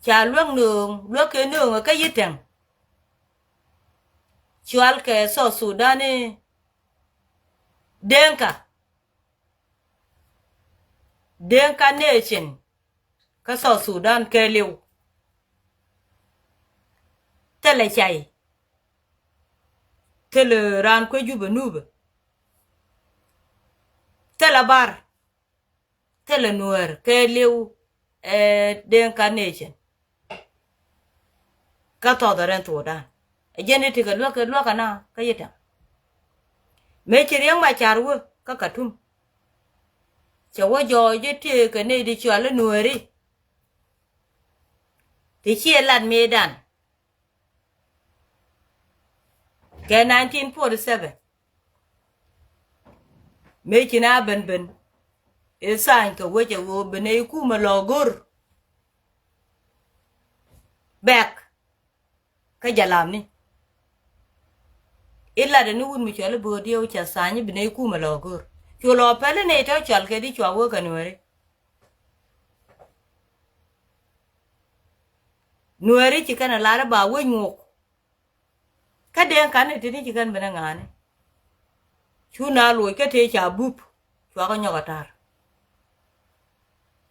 Ca luäk nööŋ luäk kɛ nööŋ ɛ kä Yitɛŋ. Cual kɛ South Sudan i̱ Denka. Denka nation kä South Sudan kɛɛliw. Thilɛ cay. Thilɛ raan kuec Jubɛ Nubɛ. Thilɛ bar. Thilɛ Nuäär kɛɛliw ɛ Denka nation. Kä Southern Sudan. Ɛ jɛn i̱ ti kɛ luäk kɛ luäk kɛ na kä Yitɛŋ. Mëë ci Riɛk Macar wä kä Katum. Cɛ wä jɔɔc i̱ tëëkɛ nɛy ti cɔal i̱ Nuääri. Ti ciɛ lat mëëdan. Kɛ nineteen forty seven. Mëë ci na ben ben. I̱ tha̱a̱ny kɛ wecɛ ɣöö ben i̱ kumɛ lɔ go̱r. Bɛk. Kä jalamni. I̱ latdɛ ni wut mi cɔl i̱ Bo̱o̱r Diɛw cɛ tha̱a̱ny i̱ bi nɛy kumɛ lɔ go̱o̱r. Cu lɔ pɛl i̱ nɛy tɔ̱ cɔal kɛ di cua wee kɛ Nuääri. Nuääri ci kɛn ɛ lar i̱ ba wec ŋuɔk. Kä Denka ni ti ni ci kɛn ben ɛ ŋa̱a̱ni. Cu na loc kä tëë ca bup cua kɛ nyɔk ɛ ta̱r.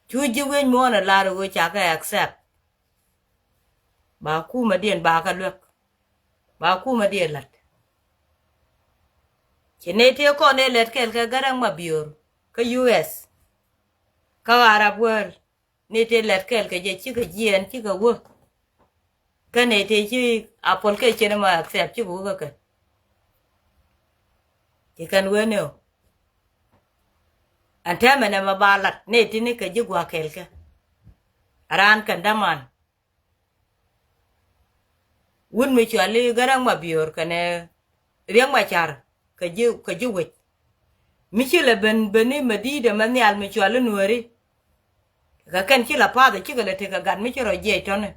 Cu ji̱ wec muɔ̱ɔ̱n ɛ lar i̱ ɣöö ca kɛ accept. Ba kumɛdiɛn ba kɛ luäk. Ba kumɛdiɛn la̱t. Ci nɛy tëë kɔn ëë lät kɛɛl kɛ Garaŋ Mabior kä U S. Kä Arab world nɛy tëë lät kɛɛl kɛ jɛ cikɛ jiɛɛn cikɛ wä. Kä nɛy tëë ci application mɔ accept cikɛ wä kä kɛ. Ci kɛn wen ɛ ɔ. Ɛn täämɛ nɛmɛ ba lat nɛy ti ni kɛ ji̱ gua̱a̱k kɛɛl kɛ. Raan kɛn däman. Wut mi cuali Garaŋ Mabior kɛnɛ Riɛk Macar kɛ ji̱, kɛ ji̱ wec. Mi ci lɛ ben, ben i̱ mɛ di̱i̱t ɛmɛ nhial mi cuali Nuääri. Kɛ kɛn ci la path ɛ cikɛ lɛ tekɛ gat mi ci rɔ jiɛc tɔ̱ni.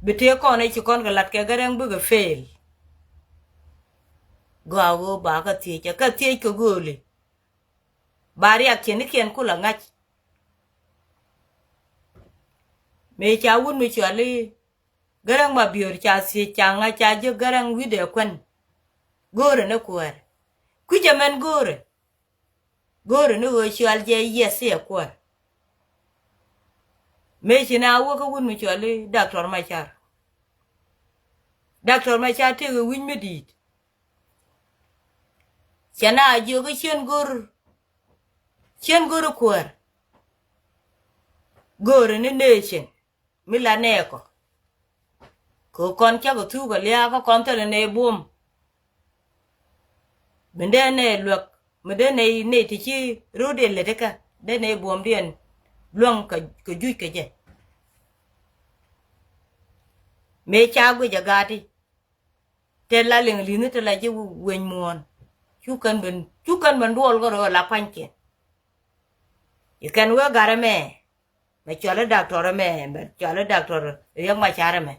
Bi tëë kɔn ɛ ci kɔn kɛ lat kɛ Garaŋ bikɛ fail. Gɔaa ɣöö ba kɛ thiec, ɛ kɛ thiec kɛ gööli. Ba riak ciɛnikiɛn ku la ŋa̱c. Mëë ca wut mi cuali Garaŋ Mabior ca thiec ca ŋa̱c ca jiök Garaŋ wi̱cdɛ kuän. Go̱o̱rɛ ni kuäär. Kui̱cɛ mɛn go̱o̱rɛ. Go̱o̱rɛ ni ɣöö cual jɛ yiɛth i̱ ɛ kuäär. Mëë ci na wä kä wut mi cuali Doctor Macar. Doctor Macar tëëkɛ wi̱c mi di̱i̱t. Cɛ na jiök i̱ cien go̱r, cien go̱r i̱ kuäär. Go̱o̱rɛ ni nation mi la nɛɛkɔ. Kɛ kɔn cakɔ thuk ɛ lia̱a̱ kä kɔn thilɛ nɛy buɔ̱m. Mi dee nɛy luäk mi dee nɛy, nɛy ti ci rot i̱ lät ikä dee nɛy buɔ̱mdiɛn luäŋ kɛ, kɛ juc kɛ jɛ. Mëë ca guic ɛ gaati. Te la liŋ li̱ni te la ji̱ weny muɔ̱ɔ̱n. Cu kɛn ben, cu kɛn ben duɔl kärɔ̱ la pa̱nykiɛn. I̱ kɛn wee gat ɛmɛ. Mɛ cuali Doctor ɛmɛ, mɛ cuali Doctor Riɛk Macar ɛmɛ.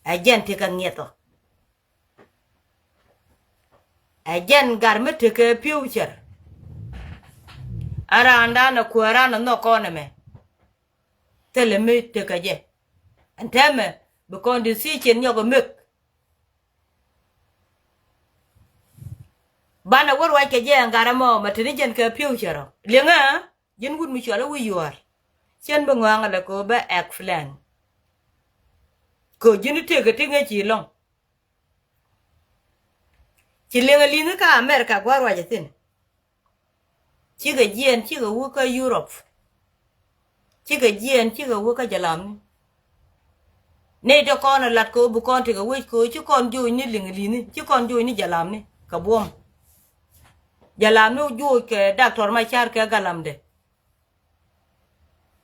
Ɛ jɛn tekɛ ŋiɛth ɔ. Ɛ jɛn gat mi tekɛ future. Ɛ raandan ɛ kuääran ɛ nhɔk kɔn ɛmɛ. Thilɛ mi tekɛ jɛ. Ɛn täämɛ bi kɔn decision nyɔk ɛ mek. Banɛ wä ruac kɛ jɛ ɛn gat ɛmɔ mɛ teni jɛn kɛ future ɔ. Liŋä, ji̱n wut mi cuali wi̱i̱ yuɔ̱ɔ̱r. Cien bi ŋɔaŋ ɛlɛ kɛ ɣöö bä explain. Kɛ ɣöö ji̱n i̱ tëëkɛ ti ŋäc ci lɔ̱ŋ. Ci liŋ ɛ li̱ŋi kä America gua̱a̱r ruac ɛ thi̱n. Cikɛ jiɛɛn, cikɛ wä kä Europe. Cikɛ jiɛɛn, cikɛ wä kä jalamni. Nɛy te kɔn ɛ lat kɛ ɣöö bi kɔn tekɛ wec kɛ ɣöö ci kɔn joc ni liŋ li̱ni, ci kɔn joc ni jalamni kɛ buɔ̱m. Jalamni joc kɛ Doctor Machar kɛ galamdɛ.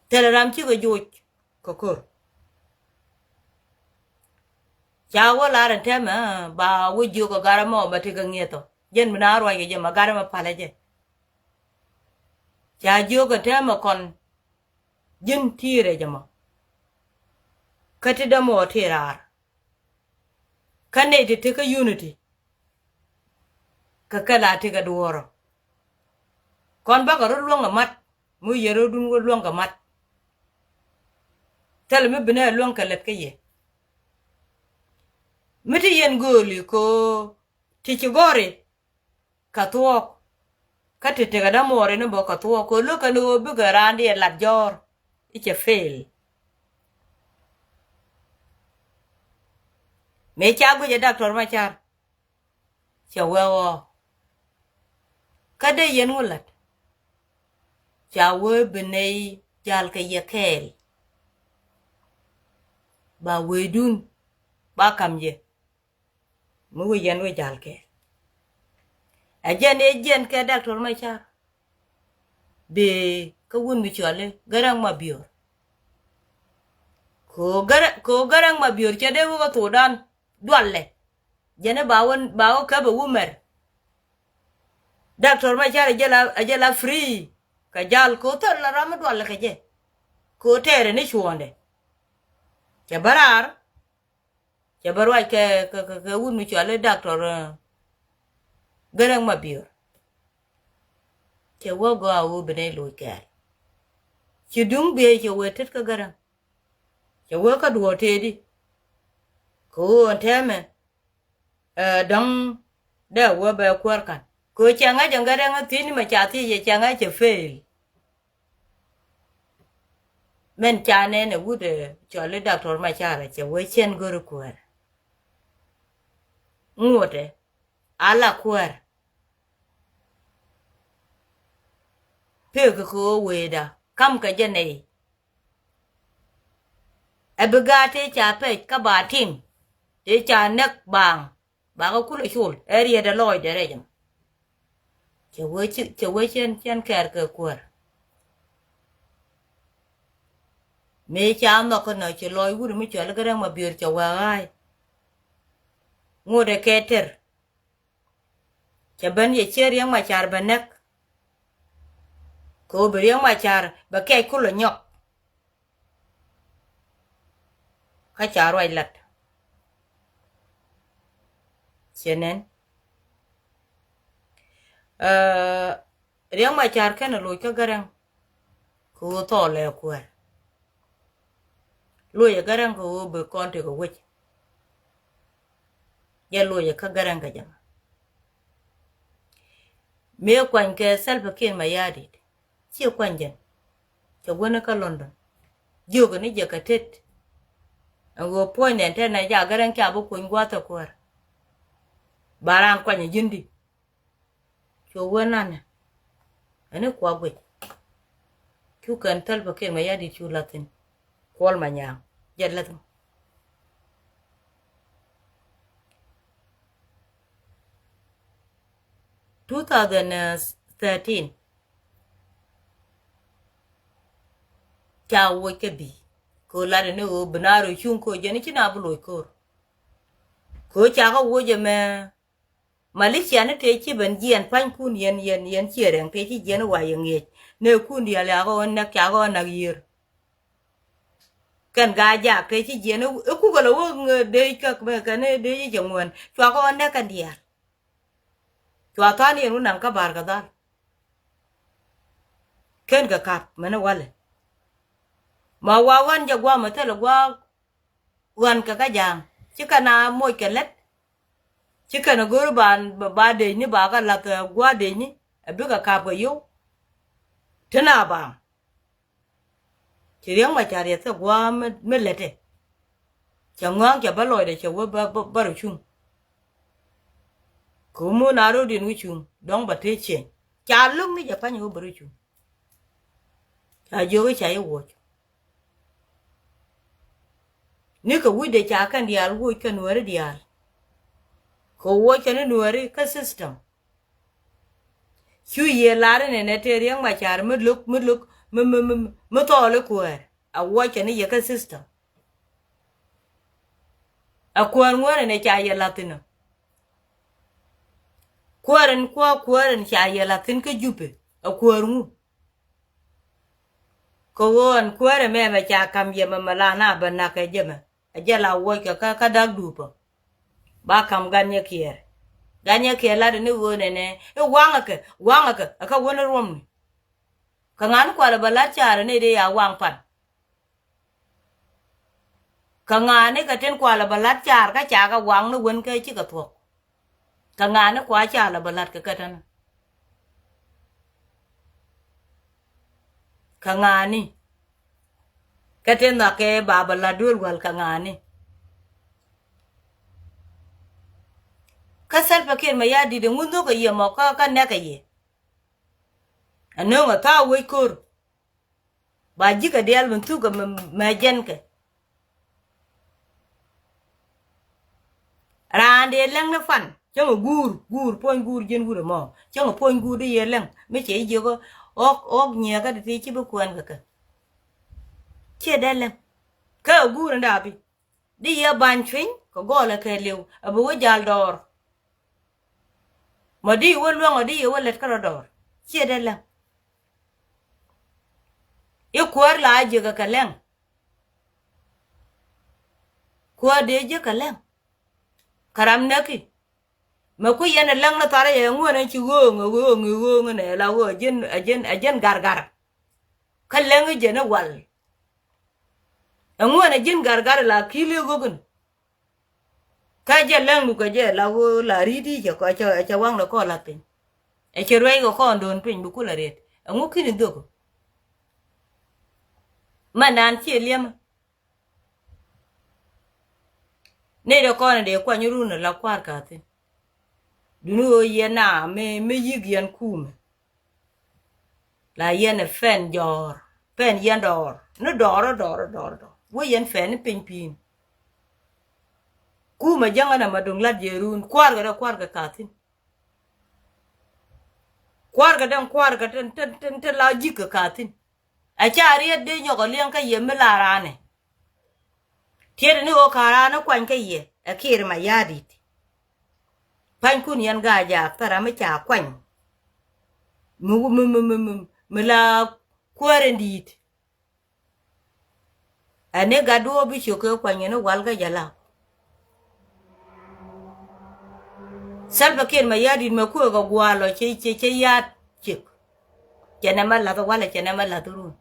Thilɛ ram cikɛ joc kɛ ko̱r. Ca wä lar ɛn tɛmɛ, ba wä jiök kɛ gat ɛmɔ bɛ tekɛ ŋi̱ethɔ. Jɛn mi na ruac kɛ jɛ mɛ gat ɛmɛ palɛ jɛ. Ca jiök kɛ tɛmɛ kɔn ji̱n ti rɛc ɛmɔ. Kä ti dämɔ ti raar. Kä nɛy ti ti kä unity. Kä kɛ la ti kɛ duɔ̱ɔ̱rɔ. Kɔn bakɛ rɔ luäŋ kɛ mat. Mi yɛ rɔ dun wä luäŋ kɛ mat. Thilɛ mi binɛ luäŋ kɛ lät kä yɛ. Mi ti yɛn gööli kɛ ɣöö ti ci gɔ̱ri kɛ thuɔ̱k. Kä ti tekɛ dämuɔɔri ni bä kɛ thuɔ̱k kɛ ɣöö lo̱kɛ ni ɣöö bikɛ raandi ɛ lat jɔ̱ɔ̱r. I̱ cɛ fail. Mëë ca guic ɛ Doctor Machar. Cɛ wee ɣɔɔ. Kä dee yɛn wä la̱t. Ca wee bi nɛy jal kɛ yɛ kɛɛl. Ba weydun ba kam yɛ. Mi wee yɛn wee jal kɛɛl. Ɛ jɛn ɛ jiɛn kɛ Doctor Machar. Bi kä wun mi cɔali Garaŋ Mabior. Kɛ ɣöö Garaŋ, kɛ ɣöö Garaŋ Mabior cɛ dee wä kä Thudan dualɛ. Jɛn i̱ ba wä, ba wä käp ɛ wumɛr. Doctor Machar ɛ jɛ la, ɛ jɛ la free. Kɛ jal kɛ ɣöö thil la ram mi dualɛ kɛ jɛ. Kɛ ɣöö tɛɛrɛ ni cuɔ̱ɔ̱ŋdɛ. Cɛ bä raar. Cɛ bä ruac kɛ, kɛ, kɛ, kɛ wut mi cɔali Doctor, eh, Garaŋ Mabior. Cɛ wä gɔaa ɣöö bi nɛy loc kɛɛl. Ci duŋ biey cɛ wee tet kä Garaŋ. Cɛ wee kä duɔ̱ɔ̱r tëëdi. Kɛ ɣöö ɛn tɛmɛ, eh, dɔ̱ŋ dee wee bɛ kuäär ka̱n. Kɛ ɣöö cɛ ŋa̱c ɛn Garaŋ ɛ thiecni mɛ ca thiec ɛ cɛ ŋa̱c cɛ fail. Mɛn ca nɛn ɛ wut ɛ cɔali Doctor Machar ɛ cɛ wee cɛn go̱ri kuäär. Ŋuɔ̱tɛ a la kuäär. Pek kɛ ɣöö weeda kam kɛ jɛ nɛy. Ɛ bi gaat tëë ca pɛc kä ba tim tëë ca näk baaŋ. Bakɛ kulɛ col ɛ riet ɛ lɔɔcdɛ rɛc ɛmɔ. Cɛ wee ci, cɛ wee cɛn, cɛn kɛɛr kɛ kuäär. Mëë ca nhɔk kä nɔ ci lɔc wut mi cɔali Garaŋ Mabior cɛ wee ɣa̱a̱c. Ŋot ɛ kɛ tɛr. Cɛ ben yɛ ciɛ Riɛk Macar bɛ näk. Kɛ ɣöö bi Riɛk Macar bɛ kɛc kulɛ nyɔk. Kä ca ruac lat. Ciɛ nɛn. Eh, Riɛk Macar kɛnɛ loc kä Garaŋ. Kɛ ɣöö thɔɔlɛ kuäär. Locɛ Garaŋ kɛ ɣöö bi kɔn tekɛ wec. Jɛ locɛ kä Garaŋ kɛ jɛ mɔ. Mëë kuany kɛ Salva Kiir Mayardit. Ciɛ kuany jɛn. Cɛ wä ni kä London. Jiökɛ ni jɛ kɛ tet. Ɛn ɣöö puɔ̱ny nɛn tɛn nɛ ja Garaŋ ca bi kuny gua̱a̱th ɛ kuäär. Ba raan kuany ɛ ji̱n di. Cu wä nanɛ. Ɛn ni kua guic. Cu kɛn Salva Kiir Mayardit cu la̱th thi̱n. Kuɔl Manyaŋ. Jɛ la̱th mɔ. Two thousand thirteen. Ca woc kɛ bi̱i̱. Kɛ ɣöö lat ni ɣöö bi na rɔ cuŋ kɛ ɣöö jɛn i̱ ci na bi loc ko̱r. Kɛ ɣöö ca kɛ woc ɛmɛ. Malicia ni tëë ci ben jiɛn pa̱nykun yɛn, yɛn, yɛn ciɛ rɛŋ tëë ci jiɛn wa yɛ ŋiɛc. Nɛ kun diaal ca kɛ ɣän näk, ca kɛ ɣän näk yiër. Kɛn Gaa-jaak tëë ci jiɛn i̱ kukɛ lɛ wä dee kä kɛn dee ci cɛ ŋuɛn. Cua kɛ ɣän näk kɛn diaal. Cua tha̱a̱n yɛn wä naŋ kä Bahr el Ghazal. Ken kɛ kap mɛn walɛ. Ma wa ɣän jɛ guam mɛ thilɛ guam. Ɣän kɛ kä ja̱a̱ŋ ci kɛn a moc kɛ lät. Ci kɛn a go̱r ba, ba dec ni ba kɛ lath, eh, gua̱a̱ dec ni. Ɛ bikɛ kap kɛ yo̱w. Ti na bam. Ci Riɛk Macar yɛ thil gua̱a̱ mi, mi lätɛ. Cɛ ŋɔ̱a̱ŋ cɛ bä lɔcdɛ cɛ wä bä, bä, bä rɔ cuŋ. Kɛ wä mun a ro̱diɛn wä cuŋ dɔ̱ŋ bä tëë ciɛny. Ca lo̱k ni jɛ pa̱ny ɣöö bɛ rɔ cuŋ. Ca jiök i̱ ca yɛ wuɔc. Ni kɛ wi̱cdɛ ca kɛn diaal wuɔc kɛ Nuääri diaal. Kɛ wuɔc kɛn ni Nuääri kä system. Cu yiëë lar inɛ nɛ tëë Riɛk Macar mi lo̱k, mi lo̱k, mi, mi, mi, mi thɔɔl i̱ kuäär. A wuɔc kɛn ni yɛ kä system. A kuäär ŋuäär inɛ ca yɛ la̱th inɔ. Kuäär in kuäär, kuäär in ca yɛ la̱th in kä Jupɛ. A kuäär ŋu. Kɛ ɣöö ɛn kuäärɛ mɛ mɛ ca ka̱m yɛ mɛ mɛ la na bɛ nak kɛ jɛ mɛ. Ɛ jɛ la wuɔc kɛ kä, kä da̱k duupä. Ba ka̱m gan nyɛ kiɛɛr. Gan nyɛ kiɛɛr lat ni ɣöö nɛnɛ i̱ waŋɛ kɛ, waŋɛ kɛ, ɛ kä wäni ruɔ̱mni. Kɛ ŋa̱ni kualɛ bɛ la̱t ca̱rɛ ni dee ya waŋ pan. Kɛ ŋa̱ni kɛ tin kualɛ bɛ la̱t ca̱r kä ca kɛ waŋ ni wen kä cikɛ thuɔ̱k. Kɛ ŋa̱ni kua ca lɛ bɛ la̱t kɛ kä tän. Kɛ ŋa̱ni. Kä tin nhɔakɛ ba bɛ la̱t duel wäl kɛ ŋa̱ni. Kä Salva Kiir mɛ ya di̱t ɛŋu nhök ɛ yɛ mɔ kä, kä nɛk ɛ yɛ. Ɛ nöŋ ɛ tha̱a̱ wec ko̱r. Ba ji̱ kɛ diaal min thuk kɛ mɛ, mɛ jɛn kɛ. Raan dee läŋ ni fan cäŋ ɛ guur, guur, puɔ̱ny guur ji̱n wut ɛmɔ. Cäŋ ɛ puɔ̱ny guur di yɛ läŋ mi cɛ ji̱ jiök ɣɔk, ɣɔk nyiɛɛkä ti ti ci bi kuɛn kɛ kɛ. Ciɛ dee läŋ kä ɛ guur in da̱a̱ bi. Di yɛ ba̱ny cuiny kɛ gɔɔlɛ kɛ liw a bi wä jal dɔɔr. Mɔ di wä luäŋ ɔ di yɛ wä lät kä rɔ dɔɔr. Ciɛ dee läŋ. I̱ kuäär la a jiäkä kɛ läŋ. Kuäär dee jiäkä läŋ. Kä ram näki. Mɛ ku yɛn ɛ läŋ ni tharɛ yɛ ŋuän ɛn ci ɣööŋ ɛ ɣööŋ ɛ ɣööŋ ɛn ɛ la ɣöö ɛ ji̱n, ɛ ji̱n, ɛ ji̱n gargar. Kä läŋ i̱ jɛn i̱ wal. Ɛŋu ɛn ɛ ji̱n gargar la ki̱i̱l i̱ ɣökän. Kä jɛ läŋdu kɛ jɛ la ɣöö la ri̱t i̱ cɛ kɔ, cɛ, cɛ waŋdɛ kɔn la̱th piny. Ɛ cɛ ruɛc kɛ kɔn do̱n piny bi kulɛ riet. Ɛŋu ki̱n i̱ dhök. Mɛ naan ciɛ liɛmä. Nɛy dee kɔn dee kuany run ala kua̱r ka̱thi̱n. Duni ɣöö yɛn na mi, mi yi̱k yɛn kumɛ. La yɛn ɛ pɛn jɔ̱ɔ̱r, pɛn yɛn dɔɔr. Ni dɔɔr, dɔɔr, dɔɔr, dɔɔr. Wä yɛn pɛn ni piny pi̱i̱n. Kumɛ jäŋä na ma duŋ lat jɛ run. Kua̱r kɛ dee kua̱r kɛ ka̱thi̱n. Kua̱r kɛ dee kua̱r kɛ tin, tin, tin, tin la ji̱k kɛ ka̱thi̱n. A ca riet dee nyɔk a liɛŋ kä yɛ mi la raanɛ. Tiet ni ɣöö ka raan ni kuany kä yɛ ɛ Kiir Mayardit. Panykun yɛn Gaajaak thara mi ca kuany. Mi, mi, mi, mi, mi, mi la kuäär in di̱i̱t. Ɛn ni gat duɔ̱ɔ̱p bi ciök kɛ kuany ɛn ni wal kä jɛ lak. Salva Kiir Mayardit mɛ kuëë kɛ gua̱a̱l ɔ cɛ, cɛ, cɛ ya̱a̱t ciek. Cɛ nɛmɛ la̱th walɛ cɛ nɛmɛ la̱th run.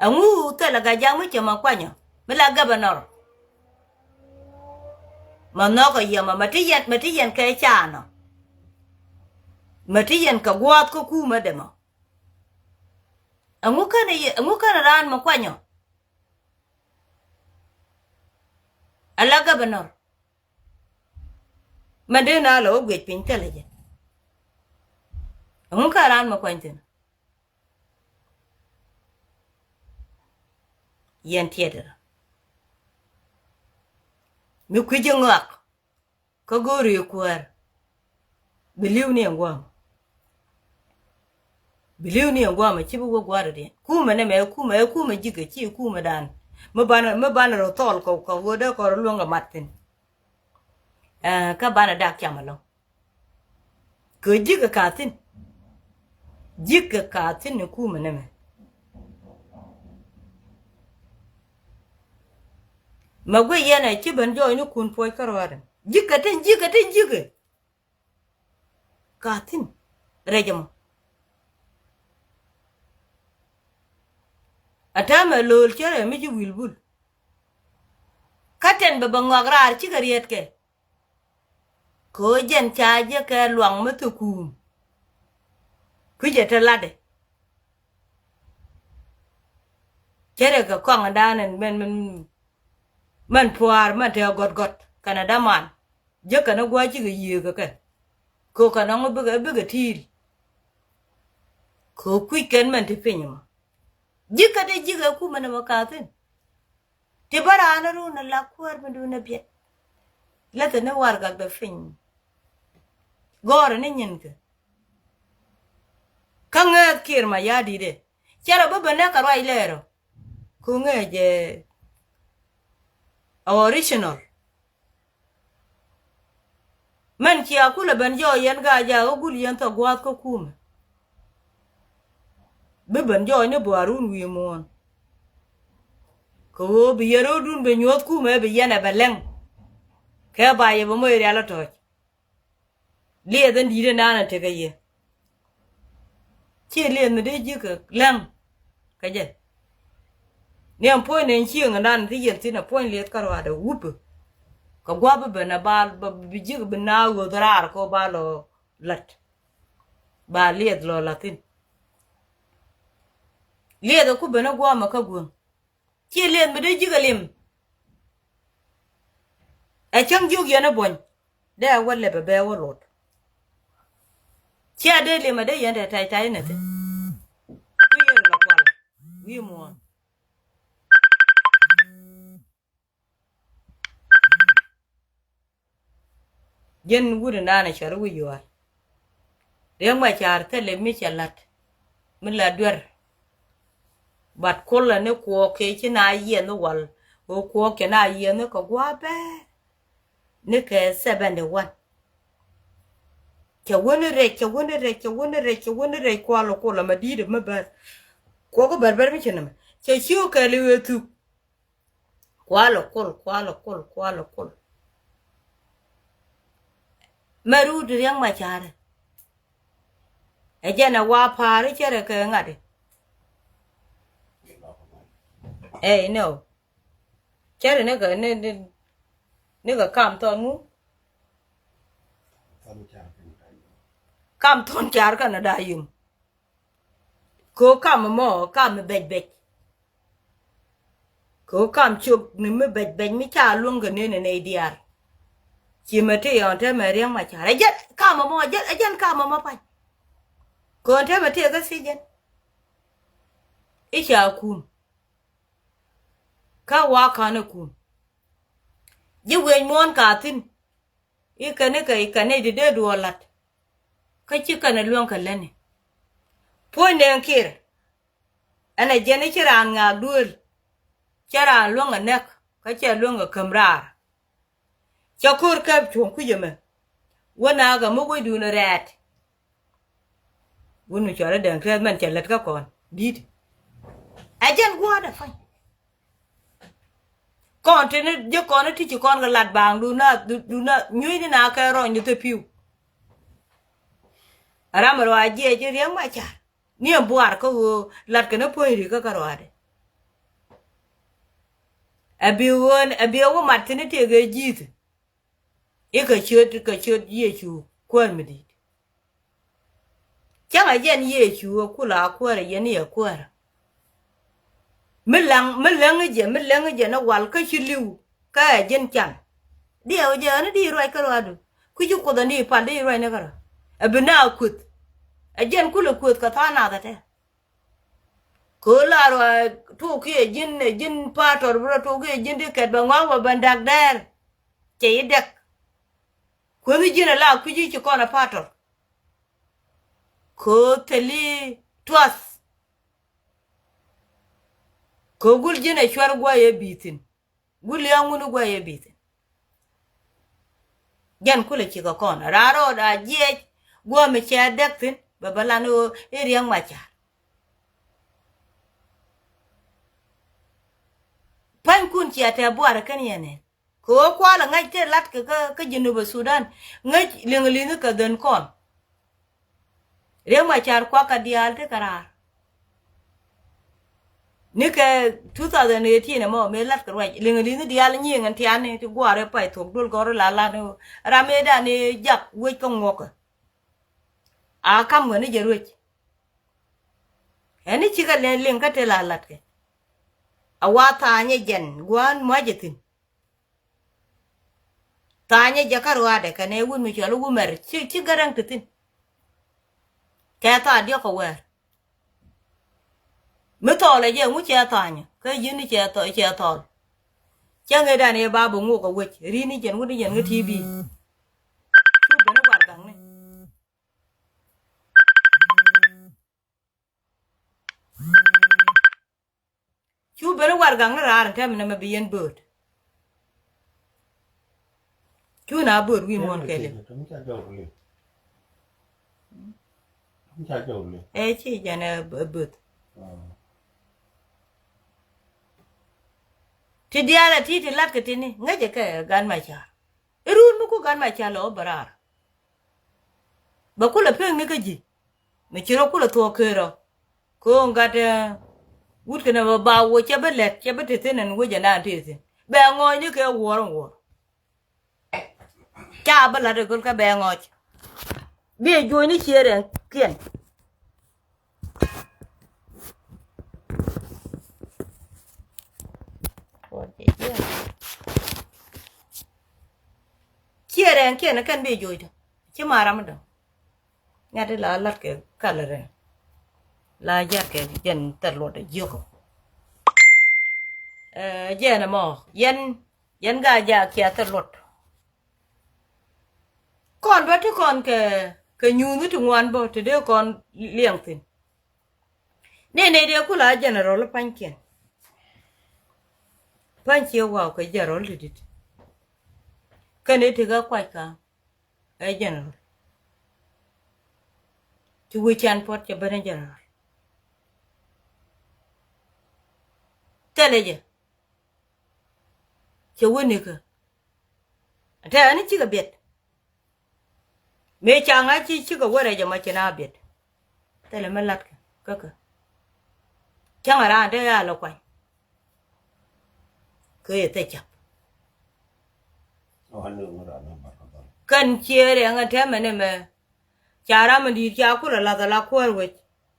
Ɛŋu thilɛ Gaajaak mi cɛ mɛ kuanyɔ mi la governor. Mɛ nhɔkɛ yɛmɛ mɛ ti yɛn, mɛ ti yɛn kɛ canɔ. Mɛ ti yɛn kɛ gua̱a̱th kä kumä dɛmɔ. Ɛŋu känɛ yɛ, ɛŋu känɛ raan mɛ kuanyɔ. Ala governor. Mɛ dee na lɛ wä guic piny thilɛ jɛ. Ɛŋu kä raan mɛ kuany thi̱n. Yɛn tiɛt rɔ. Mi kui̱c ji̱ ŋɔak. Kä go̱o̱ri kuäär. Bi li̱w ni ɛn gua̱a̱m. Bi li̱w ni ɛn gua̱a̱m a ci bi wä gua̱a̱r diɛn. Kumɛ nɛ mɛ kumɛ, ɛ kumɛ ji̱kɛ ci kumɛ dan. Mi banɛ, mi banɛ rɔ thɔɔl kɔ, kɔ wä dee kɔ rɔ luäŋ kɛ mat thi̱n. Ɛ, kä banɛ dak cam ɛlɔ̱ŋ. Kɛ ji̱kɛ ka̱thi̱n. Ji̱kɛ ka̱thi̱n ni kumɛ nɛ mɛ. Mɛ guic yɛn ɛ ci ben jɔɔc ni kun puɔc kä ruaadɛ. Ji̱kɛ tin, ji̱kɛ tin, ji̱kɛ. Ka̱thi̱n. Rɛc ɛmɔ. A täämɛ lo̱l cärɛ mi ci wi̱i̱l bul. Kä tɛn bɛ bɛ ŋɔak raar cikɛ rietkɛ. Kɛ ɣöö jɛn ca jɛ kɛ luaŋ mi thok kuum. Kui̱cɛ te latdɛ. Cärɛ kɛ kɔaŋdan ɛn mɛn, mɛn, mɛn pua̱a̱r mɛn te gɔ̱t gɔ̱t kɛnɛ däman. Jek kɛn ɛ gua̱a̱c cikɛ yiëëk kɛ kɛ. Kɛ ɣöö kɛn ɛ ŋu bikɛ, bikɛ ti̱i̱l. Kɛ kui̱c kɛn mɛn ti piny mɔ. Ji̱ kä dee ji̱ kɛ kumɛ ni mɔ ka̱thin. Ti bä raan run ni la kuäär mi duun ni biɛt. Lät ni warɛgak dee piny. Gɔɔrɛ ni nyinkɛ. Kä ŋääth Kiir Mayardit ɛ. Cɛ rɔ bi ben nɛ kɛ ruac lɛɛr ɔ. Ku ŋääc ɛ original. Mɛn cia kulɛ ben jɔɔk yɛn Gaajaak kä gul yɛn thok gua̱a̱th kä kumɛ. Bi ben jɔɔk ni buaar wun wi̱i̱ muɔ̱ɔ̱n. Kɛ ɣöö bi yɛn ro̱o̱dun bi nyuɔ̱th kumɛ bi yɛn ɛ bɛ lɛŋ. Kɛ ba yɛ bɛ moc rial ɛ tɔ̱ɔ̱c. Liɛth in di̱i̱t in naan in tekɛ yɛ. Ciɛ liɛth mi dee ji̱ kɛ läŋ kɛ jɛ. Ni ɛn puɔ̱ny ni ɛn cieŋ in naan in thi yɛl thi̱n ɛ puɔ̱ny liɛth kä ruaadɛ wupä. Kɛ gua̱p bi ben ɛ ba bi ji̱ kɛ bi naath ɣöth raar kɛ ɣöö ba lɔ la̱t. Ba liɛth lɔ la̱t thi̱n. Liɛth ɛ ku ben ɛ gua̱a̱mɛ kä guäŋ. Ci lieth mi dee ji̱ kɛ lim. Ɛ cäŋ jiök yɛn ɛ buɔ̱ny. Dee ɛ wä lɛp ɛ bɛ wä luɔt. Cia dee lim ɛ dee yɛn tɛ tay tay nɛ thi̱n. Kui̱ yɛn lɔ kual wi̱i̱ muɔ̱ɔ̱n. Ji̱n wut in da̱a̱n ɛ cɔr i̱ wi̱c yuɔ̱ɔ̱r. Riɛk Macar thilɛ mi cɛ la̱t mi la duer. But kulɛ ni kuɔɔk kɛ ci na yiɛn i̱ wal kɛ kuɔɔk kɛ na yiɛn i̱ kɛ gua̱a̱ bɛɛ ni kɛ seventy one. Cɛ wäni rɛc cɛ wäni rɛc cɛ wäni rɛc cɛ wäni rɛc kual kulɛ mɛ di̱i̱t mi bɛr. Kuɔɔk i̱ bɛr bɛr mi cɛ nɛmɛ cɛ ci wä kɛɛl i̱ wee thuk. Kualɛ kol kualɛ kol kualɛ kol. Mɛ ruut Riɛk Macar. Ɛ jɛn ɛ wa pa̱a̱ri cärɛ kɛ ŋa̱ti. Ɛ inɔ cärɛ ni kɛ ni ni ni kɛ kam thɔn ŋu. Kam thɔn car kɛn ɛ da̱a̱ yum. Kɛ ɣöö kam ɛmɔ kam mi bɛc bɛc. Kɛ ɣöö kam ciök ni mi bɛc bɛc mi ca luäŋ kɛ nën ɛ nɛy diaal. Ci mɛ tëë ɣɔn te mɛ Riɛk Macar ɛ jɛn kam ɛmɔ ɛ jɛn kam ɛmɔ pa̱ny. Kɛ ɣöö te mɛ tëë kä thiec jɛn i̱ ca kum. Kä wa ka̱n ɛ kum ji̱ wiec muɔ̱ɔ̱n ka thi̱n. I̱ kɛn i̱ kɛ i̱ kɛn i̱ di dee duɔɔr la̱t. Kä ci kɛn i̱ luäŋ kɛ lätni. Puɔ̱ny nɛɛŋ Kiir. Ɛn ɛ jɛn i̱ ci raan ŋaak duëël. Cä raan luäŋ ɛ näk kä cɛ luäŋ ɛ käm raar. Cɛ ko̱r kɛp cuɔ̱ŋ kui̱c ɛmɛ. Wä naak ɛmɛ wecdun ɛ rɛɛt. Wun mi cɔal i̱ Dɛŋ Tɛth mɛn cɛ lät kä kɔn di̱t. Ɛ jɛn gua̱a̱r dɛ pa̱ny. Kɔn teni ji̱ kɔn i̱ ti ci kɔn kɛ lat baaŋ dun na dun na nyuecni na kɛ rɔny ni thil pi̱w. Ram ɛ rɔ a jiɛc i̱ Riɛk Macar ni ɛn buar kä ɣöö lat kɛn i̱ puɔ̱ny ri kä kä rɔadɛ. Ɛ bi ɣöö ɛ bi ɛ wä mat thi̱n i̱ tëëk ɛ ji̱th. I̱ kɛ ciöt kɛ ciöt Yecu kuäär mi di̱i̱t. Cäŋ a jɛn Yecu ɛ kula a kuäär ɛ yɛn i̱ ɛ kuäär. Mi läŋ mi läŋ i̱ jɛ mi läŋ i̱ jɛ ni wal kä ci li̱w kä ɛ ji̱n can. Diɛw jɛ ɣän i̱ di ruac kä ruaadu kui̱ci Kuoth ɛ ni pal di ruac ni kä ruaadu. Ɛ bi na kueth ɛ jɛn kulɛ kueth kɛ tha̱a̱ŋ nath ɛ tɛ. Kɛ ɣöö la ruac tuɔɔk kiɛ ji̱n ɛ ji̱n pa̱a̱tɔr bi rɔ tuɔɔk kiɛ ji̱n di kɛt bɛ ŋɔak bɛ ben da̱k dɛɛr. Cɛ yi dɛk. Kuäthi ji̱n ala kui̱ci ci kɔn a pa̱a̱tɔr. Kɛ ɣöö thili tuath. Kɛ ɣöö gul ji̱n a cuar guay ɛ bi̱i̱ thi̱n. Gul lia̱a̱ŋ wun i̱ guay ɛ bi̱i̱ thi̱n. Jɛn kulɛ cikɛ kɔn raan rɔɔd a jiɛc gua̱a̱ mi cɛ däk thi̱n bɛ bä lan i̱ ɣöö i̱ Riɛk Macar. Pa̱nykun cia tɛ buarɛ kɛn yɛn ɛn. Kɛ ɣöö kualɛ ŋäc tëë latkɛ kä kä Jinub Sudan ŋäc liŋ li̱nh kɛ dhön kɔn. Riɛk Macar kuakä diaal ti kɛ raar. Ni kɛ two thousand eighteen ɛmɔ mëë latkɛ ruac liŋ li̱nh diaal nyiŋ ɛn tiani ti gua̱a̱r ɛ pay thuɔ̱k duel gɔr la lat ni ram mëë dan ni jak wec kä ŋuɔkä. A kam ɣän ni jɛ ruec. Ɛn ni cikɛ liŋ kä tëë la latkɛ. A wa tha̱a̱nyɛ jɛn gua̱a̱n mua̱cɛ thi̱n. Tha̱a̱nyɛ jɛ kä ruaadɛ kɛnɛ wut mi cɔl i̱ wumɛr ci ci gäräŋ ti thi̱n. Kɛ tha̱a̱ diɔ̱k kɛ wɛɛr. Mi thɔɔl ɛ jɛ ŋu cɛ thany kä yi̱n cɛ thɔɔl, cɛ thɔɔl. Cɛ ŋet dan yɛ ba bi ŋuk ɛ wec ri ni jɛn wut ni jɛn ŋä T V. Cu ben i̱ warɛgakni. Cu ben i̱ warɛgakni raar in tɛm ni mɛ bi yɛn bööt. Cu na bööt wi̱i̱ muɔ̱ɔ̱n kɛl i̱. Ɛ ci jɛn ɛ bööth. Ti diaal ɛ ti ti lat kɛ tini ŋäcɛ kɛ gan ma ca. Irun mi ku gan ma ca lɔ bä raar. Bɛ kulɛ pek ni kä ji̱. Mi ci rɔ kulɛ thuɔk ker rɔ. Ko̱o̱ŋ gat wut kɛnɛ bɛ ba wä cɛ bä lɛt cɛ bä te thin ɛn wecɛ naan te thin bɛ ŋɔɔc ni kɛ wuɔr in wuɔr. Ca bä lat i̱ göl kä bɛ ŋɔc. Bi juɔ̱cni ciëër ɛn kiɛn. Ciëër ɛn kiɛn kɛn bi juɔ̱cni ci ma ram dɔ̱ŋ. Ŋɛt i̱ la lat kɛ kalɛ rɛn la jat kɛ jɛn thɛr luɔt ɛ jiök ɔ. Ɛ jɛn ɛmɔ yɛn yɛn ga jak cia thil luɔt. Kɔn bä ti kɔn kɛ kɛ nyuuth ti ŋuan bä ti dee kɔn liɛŋ thin. Ni nɛy dee kula general pa̱nykiɛn. Pa̱ny cie waw kɛ general ti dit. Kɛn i̱ ti kä kuac ka̱a̱ŋ ɛ general. Ci wi̱c can puɔt cɛ ben ɛ general. Thilɛ jɛ. Cɛ wä nikä. Tɛ ɛn cikɛ biɛt. Mëë ca ŋa̱c ci cikɛ wä rɛc ɛmɔ ci na biɛt. Thilɛ mi latkɛ kä kä. Cäŋ a raan te ya lɔ kuany. Kɛ yɛ thil cap. Kɛn ciëër ɛŋɛ tɛmɛ ni mɛ. Ca ram mi di̱i̱t ca kulɛ lath ala kuäär wec.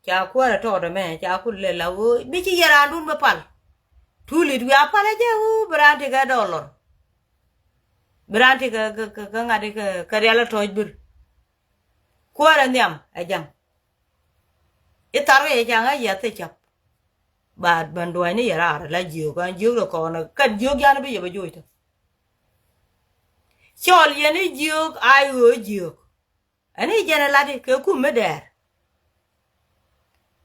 Ca kuäär ɛ tɔɔt ɛmɛ ca kulɛ lɛ la ɣöö bi ci yɛ raandun bi pal. Tulit wiaa pal ɛ jɛ ɣöö bi raan ti kɛ dɔɔlɔr. Bi raan ti kɛ kɛ kɛ ŋa̱t kɛ kɛ rial ɛ tɔ̱ɔ̱c bir. Kuäär ɛ nhiam ɛ ja̱ŋ. I̱ thar kɛ yɛ ca ŋa̱c yɛ thil cap. Ba ben duɔ̱ɔ̱cni yɛ raar la jiök an jiök rɛ kɔn kɛn jiök yan bi yɛ bɛ joc tɔ. Cɔl yɛn i̱ jiök a i̱ ɣöö jiök. Ɛn i̱ jɛn ɛ lat i̱ kɛ kum mi dɛɛr.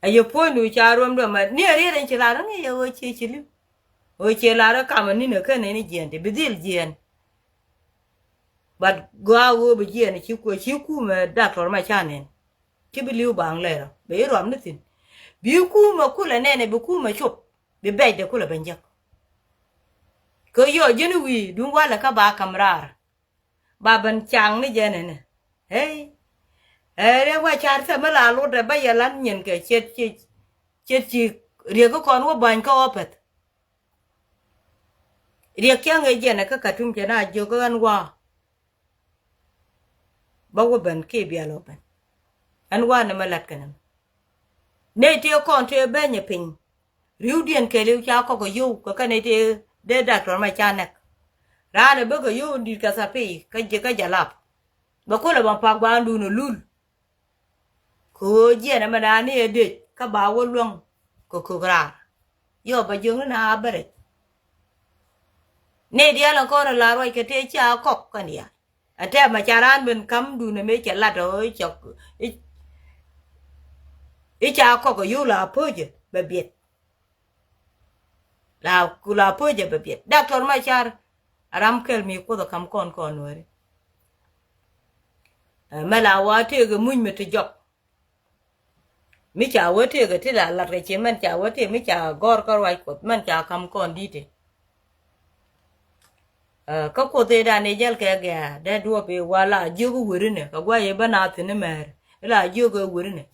Ɛ yɛ puɔ̱nydu ca ruɔmdu ɛmɛ ni ɛ riet ɛn ci lar ni yɛ ɣöö ciɛ ci li̱w. Ɣöö ciɛ lar ɛ kam ɛ ni̱n ɛ kɛn ɛn i̱ jiɛn ti bi dhil jiɛn. But gɔaa ɣöö bi jiɛn ci kuɛ ci kum ɛ daktɔr ma ca nɛn. Ci bi li̱w baŋ lɛr ɔ bɛ i̱ ruam ni thi̱n. Bi kum ɛ kulɛ nɛn ɛ bi kum ɛ cop bi bɛcdɛ kulɛ ben jek. Kɛ yɔ ji̱n wi̱i̱ duŋ walɛ kä ba ka̱m raar. Ba ben caŋ ni jɛn ɛnɛ. Hey. Ɛ riɛk wa car thɛm mi la lot ɛ ba yɛ lan nyin kɛ ciet ci ciet ci riɛk kä kɔn wä ba̱ny kä ɣɔpɛth. Riɛk cäŋ ɛ jɛn ɛ kä Katum cɛ na jiök kä ɣän wa. Ba wä ben kiɛ bial wä ben. Ɣän wa ni mɛ lat kɛ ni mɛ. Nɛy tëë kɔn tëë ben nyɛ piny. Ri̱wdiɛn kɛɛliw ca kɔk kɛ yio̱w kɛ kɛn i̱ tëë dee daktɔr mɛ ca nɛk. Raan ɛ bä kɛ yio̱w in di̱t kɛ thapiy kä jɛ kä jalap. Bɛ kulɛ bä pak gua̱a̱ndun ɛ lul. Kɛ ɣöö jiɛn ɛmɛ naan ni ɛ dec kä ba wä luäŋ kɛ kök raar. Yɔ bɛ jiökni na a bä rɛc. Ni diaal ɛn kɔn ɛ la ruac kɛ tëë ca kɔk kɛn diaal. Ɛ tɛmɛ ca raan ben ka̱mdun ɛ mëë cɛ lat ɔ i̱ ca kɔk ɛ yio̱w la po̱cɛ bɛ biɛt. La ku la po̱cɛ bɛ biɛt. Daktɔr ma car a ram kɛl mi kuoth ɛ ka̱m kɔn kɔn nuääri. Ɛ mɛ la wa tëëk ɛ muc mi ti jɔk. Mi ca wä tëëk ɛ ti la lat kɛ ci mɛn ca wä tëëk mi ca gɔr kä ruac kuɔth mɛn ca ka̱m kɔn di̱t ɛ. Kä kuoth ëëdan ëë jäl kɛ gɛ̈ɛ̈ dee duɔ̱ɔ̱p ëë wa la jiök i̱ weri nɛ kɛ gua̱c ëë bä na thi̱n imɛɛr i̱ la jiök ëë weri nɛ.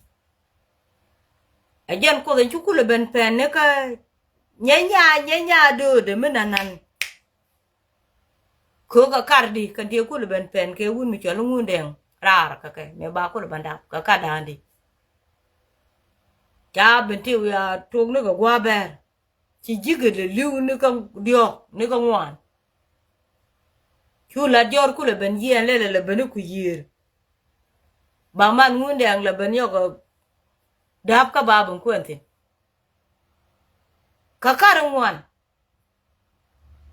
Ɛ jɛn kuoth in ci kulɛ ben pɛn ni kä nyɛnya nyɛnya döödɛ mi nanan. Köök ɛ kardi kɛn ti kulɛ ben pɛn kɛ wun mi cɔl i̱ Ŋundɛŋ raar kɛ kɛ mëë ba kulɛ ben dap kɛ kardaandi. Ca ben ti wiaa tuɔɔk ni kɛ gua̱a̱ bɛɛr. Ci ji̱kɛ lɛ li̱w ni kä diɔ̱ɔ̱k ni kä ŋuan. Cu lat jɔr kulɛ ben yiɛn lɛlɛ lɛ ben i̱ ku yiër. Ba man Ŋundɛŋ lɛ ben yɔk ɛ dap kä ba ben kuɛn thi̱n. Kä kar ŋuan.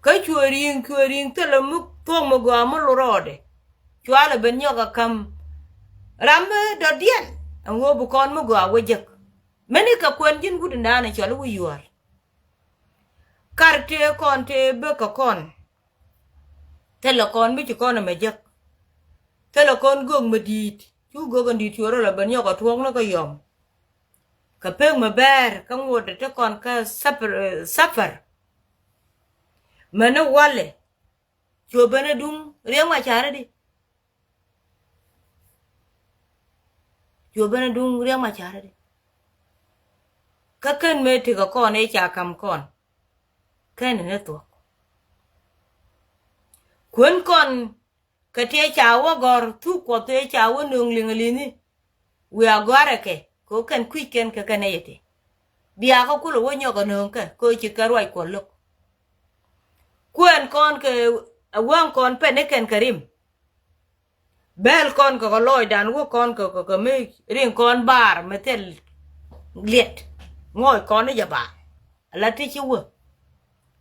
Kä cuɛ ri̱i̱ŋ, cuɛ ri̱i̱ŋ thilɛ mi thuɔ̱k mi gɔaa mi lurɔɔdɛ. Cualɛ ben nyɔk a käm. Ram mi dɔ̱diɛn ɛn ɣöö bi kɔn mi gɔaa wä jek. Mini kɛ kuɛn ji̱n wut in da̱a̱n ɛ cɔl i̱ wä yuɔ̱ɔ̱r. Kar tëë kɔn tëë bek kɛ kɔn. Thilɛ kɔn mi ci kɔn ɛmɛ jek. Thilɛ kɔn göök mi di̱i̱t. Cu göök in di̱i̱t cuɛ rɔ lɛ ben nyɔk a tuɔ̱ɔ̱k ni kä yɔm. Kɛ pek mi bɛɛr kä ŋot te kɔn kä safar, safar. Mɛn ni walɛ. Cuɛ ben a duŋ Riɛk Macar di. Cuɛ ben a duŋ Riɛk Macar di. Kä kɛn mëë tekɛ kɔn ëë ca ka̱m kɔn. Kɛn ni thuɔ̱k. Kuën kɔn kɛ tëë ca wä gɔ̱r thuk Kuɔth tëë ca wä nööŋ liŋ li̱ni. Wiaa gɔ̱a̱rɛ kɛ kɛ ɣöö kɛn kui̱c kɛn kɛ kɛn nɛy ɛ tëë. Bia kä kulɛ wä nyɔk ɛ nööŋ kɛ kɛ ɣöö ci kɛ ruac Kuɔth lo̱k. Kuɛn kɔn kɛ ɛ wäŋ kɔn pɛn ni kɛn kɛ rim. Bɛl kɔn kɛ kɛ lɔɔcdan wä kɔn kɛ kɛ kɛ mi riŋ kɔn baar mi thil liɛt. Ŋɔɔc kɔn ni jɛ baar. Ala ti ci wä.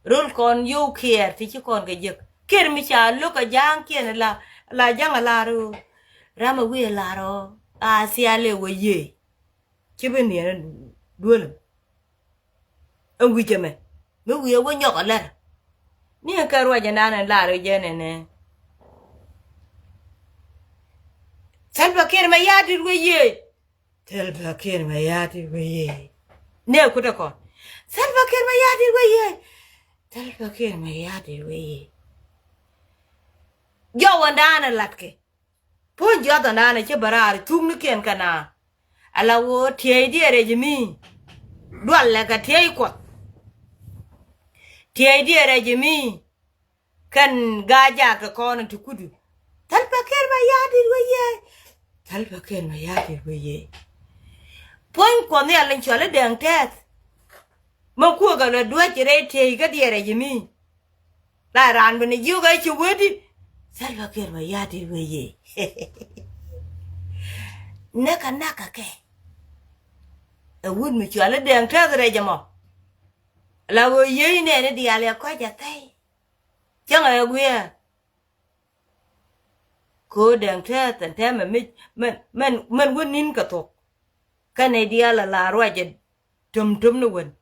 Rol kɔn yow kiɛɛr ti ci kɔn kɛ jek. Ker mi ca lo̱k a ja̱a̱ŋ kiɛn la, la ja̱ŋ a lar ɣöö. Ram a wi̱i̱ a lar ɔ a thial ëë wä yiëë. Ci bi niɛn duel. Ɛn wi̱c ɛmɛ mi wi̱i̱ ɛ wä nyɔk ɛ lɛr. Ni ɛn kɛ ruac ɛnan ɛn lar ɛ jɛn ɛnɛ. Salva Kiir Mayardit wee yee. Salva Kiir Mayardit wee yee. Ni ɛ kut ɛ kɔn. Salva Kiir Mayardit wee yee. Salva Kiir Mayardit wee yee. Jɔw ɛndan ɛ latkɛ. Puɔ̱ny jiɔth ɛndan ɛ cä bä raar thuk ni kiɛn kɛ naan. Ala ɣöö tiey diɛɛrɛ ji̱ mi. Dualɛ kɛ tiey Kuɔth. Tiey diɛɛrɛ ji̱ mi. Kɛn gaa jaak kɛ kɔn ti kudu. Salva Kiir Mayardit wee yee. Salva Kiir Mayardit wee yee. Puɔ̱ny Kuɔth ni aliny cɔl i̱ Dɛŋ Tɛth. Mä kuäk alɔ duäc rɛy tiey kä diɛɛrɛ ji̱ mi. La raan bi ni jiök ɛ ci wee dit. Salva Kiir Mayardit wee yee. Näkä näkä kɛ. Ɛ wut mi cuali Dɛŋ Tɛth rɛc ɛmɔ. La ɣöö yiey nɛɛni diaal yɛ kɔc ɛ thɛy. Cäŋ ɛ guiɛ. Kɛ ɣöö Dɛŋ Tɛth ɛn tɛmɛ mi mɛn mɛn mɛn wä ni̱n kɛ thuɔ̱k. Kɛn ɛ diaal ala ruacɛ töm töm ni wen.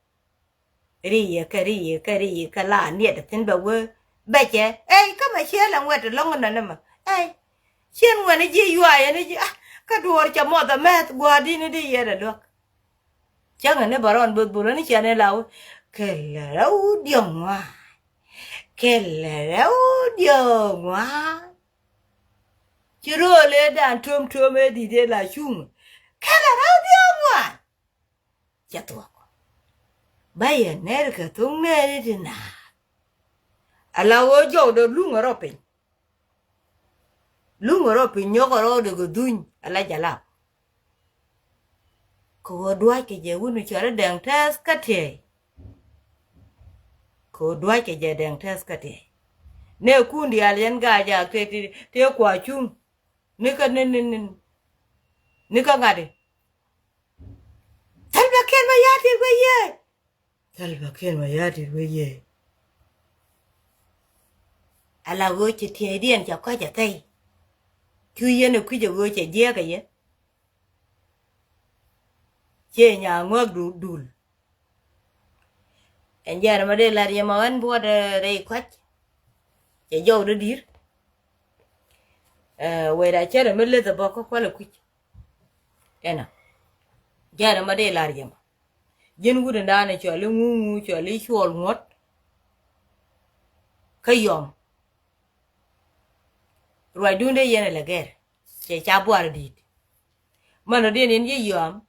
Ri yɛ kɛ ri yɛ kɛ ri yɛ kɛ la niɛt thi̱n bɛ wee bɛ cɛ. Ey kä mɛ ciɛ lɛ ŋuɛt lɔŋ nɔ ni mɛ. Ey ciɛn ŋuɛn ji̱ yuay ɛn ji̱ ah kä duɔɔr cɛ mɔth ɛmɛth gua̱a̱r di̱n di yɛ lɛ luäk. Cäŋɛ ni bɛ rɔn both bol ɛn ciɛn ɛ la wee kɛ lɛ rɛw diɔ̱ŋ ŋuan. Kɛ lɛ rɛw diɔ̱ŋ ŋuan. Ci ro̱o̱l ëë dan tuɔ̱m tuɔ̱m ëë di̱t ëë la cuŋ. Kɛ lɛ rɛw diɔ̱ŋ ŋuan. Cɛ thuɔ̱k. Ba yɛ ner kɛ thoŋ neri ti naath. Ala ɣöö jɔwdɛ luŋ ɛ rɔ piny. Luŋ ɛ rɔ piny nyɔk ɛ rɔɔdɛ kɛ dhuny ala jalap. Kɛ ɣöö dua̱ckɛ jɛ wut mi cɔal i̱ Dɛŋ Tɛth kä tiɛy. Kɛ ɣöö dua̱ckɛ jɛ Dɛŋ Tɛth kä tiɛy. Nɛ kun diaal yɛn ga̱a̱c jaak tëë tëë kua cuŋ. Ni kä ni ni ni ni kä ŋa̱ti. Salva Kiir Mayardit wee yee. Salva Kiir Mayardit wee yee. Ala ɣöö ci tiɛydiɛn ca kɔc a thɛy. Cu yɛn ɛ kui̱c ɛ ɣöö cɛ jiɛɛk ɛ yɛ. Ciɛ nya ŋuäk du dul. Ɛn jɛɛr ma dee lar yɛ ma ɣän buɔt rɛy kɔc. Cɛ jɔw dee di̱r. Ɛ wee da cɛrɛ mi leth ɛ bɔk kä kual ɛ kui̱c. Ɛnɔ jɛɛr ma dee lar yɛ ma. Ji̱n wut in daanɛ cɔal i̱ ŋuŋu cɔal i̱ cuɔl ŋuɔ̱t. Kä yɔm. Ruacdun dee yɛn ɛ lɛ gɛr cɛ ca buar di̱i̱t. Män ɔ diɛn in ji̱ yɔam.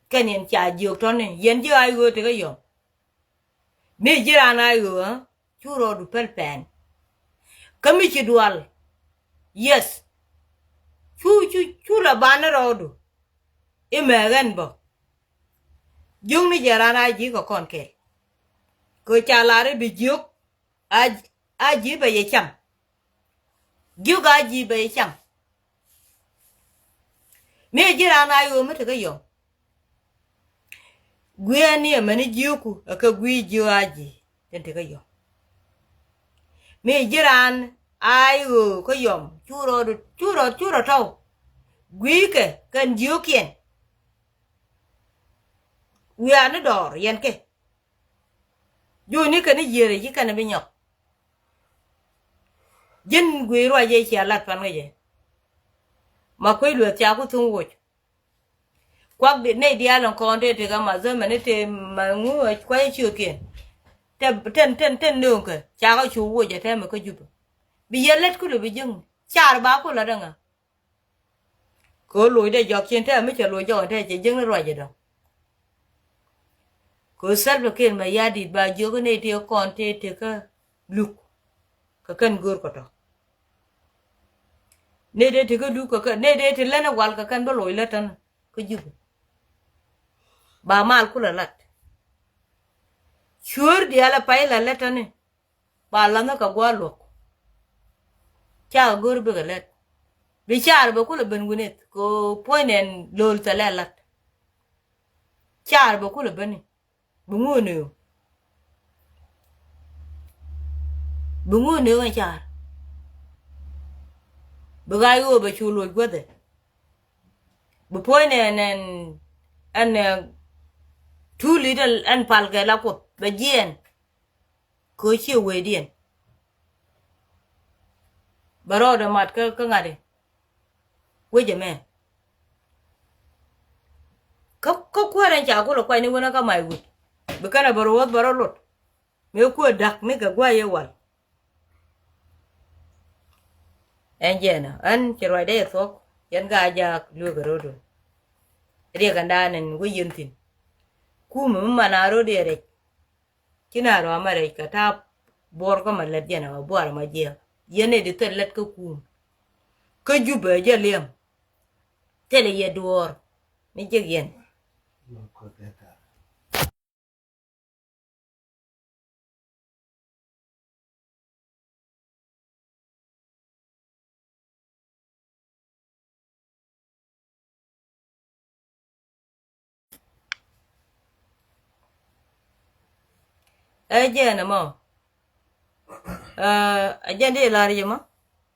Kɛn in ca jiök tɔ̱ni yɛn ji̱ ay ɣöö tekä yɔm. Mi ji̱ raan ay ɣöö ɛ cu rɔɔdu päl pɛn. Kä mi ci dual. Yes. Cu cu cu la banä rɔɔdu. Imɛ ɣɛn bä. Jiökni jɛ raan a ji̱ kɛ kɔn kɛl. Kɛ ca lar i̱ bi jiök a ji̱ bɛ yɛ cam. Jiök a ji̱ bɛ yɛ cam. Mi ji̱ raan a yo̱o̱ mi tekä yɔm. Gui̱i̱ ɛn ni ɛmɛni jiöku ɛ kɛ gui̱i̱ jiö a ji̱ tin ti kä yɔm. Mi ji̱ raan a i̱ ɣöö kä yɔm cu rɔɔd cu rɔɔd cu rɔɔd tɔ̱w. Gui̱i̱kɛ kɛn jiökiɛn. Wiaa ni dɔɔr yɛn kɛ. Juuni kɛn i̱ yiëër ɛ ji̱ kɛn bi nyɔk. Ji̱n gui̱i̱ ruac yɛ cia lat pan kä jɛ. Ma kuec lueth ca ku thuŋ woc. Kuak di nɛy diaal in kɔn tëë tëë kä ma zämɛni tëë ma ŋu ɛ kuac ɛ ciötkiɛn. Tɛ tɛn tɛn tɛn nööŋkɛ ca kä cu woc ɛ tɛmɛ kä Jupɛ. Bi yɛ lät kulɛ bi jiäŋ car ba kulɛ däŋä. Kɛ ɣöö loc dee jɔk cin tɛmɛ mi cɛ loc jɔk in tɛmɛ cɛ jiäŋ ni ruac ɛ dɔ̱ŋ. Kɛ ɣöö Salva Kiir Mayardit ba jiök ni ti kɔn ti ti kä luk kɛ kɛn go̱o̱r kɛ tɔ. Ni dee ti kä luk kɛ kɛn ni dee ti län ɛ wal kɛ kɛn bä loc lät tän kä Jupɛ. Ba mal kulɛ lat. Cuäär diaal ɛ pay la lät täni. Ba la̱thä kɛ gua̱a̱r luɔ̱k. Cakɛ go̱r bikɛ lät. Bi car bɛ kulɛ ben wi̱nith kɛ puɔ̱ny nɛn lo̱l thilɛ la̱t. Car bɛ kulɛ beni. Bi ŋuun ni ɣöö bi ŋuun ni ɣöö car. Bi ɣa̱c ɣöö bɛ cu loc guäthɛ. Bi puɔ̱ny nɛn ɛn ɛn tuuli dɛ ɛn pal kɛ la kuoth bɛ jiɛɛn. Kɛ ɣöö ciɛ wecdiɛn. Bɛ rɔɔdɛ mat kä kä ŋa̱ti. Wec ɛmɛ. Kä kä kuäär ɛn ca kulɛ kuany ni wänä kä mac wi̱c. Bi kɛn ɛ bɛ rɔ wäth bɛ rɔ lot. Mëë kuäär da̱k ni kɛ gua̱a̱c ëë wal. Ɛn jɛɛnä ɛn ci ruacdɛ yɛ thuɔ̱k. Yɛn gaa jaak lueek ɛ ro̱o̱du. Riɛk ɛn daanɛ ni wec yɛn thi̱n. Kumɛ mi man a ro̱o̱du yɛ rɛc. Ci na rɔa ma rɛc kɛ ta̱a̱ buɔr kä ma lät jɛn ɛ buar ma jiɛk. Yɛn ɛ di thil lät kä kuum. Kä Jupɛ jɛ liɛm. Thilɛ yɛ duɔɔr mi jiɛk yɛn. Ɛ jɛn ɛmɔ. Ɛ jɛn di lar yɛ mɔ.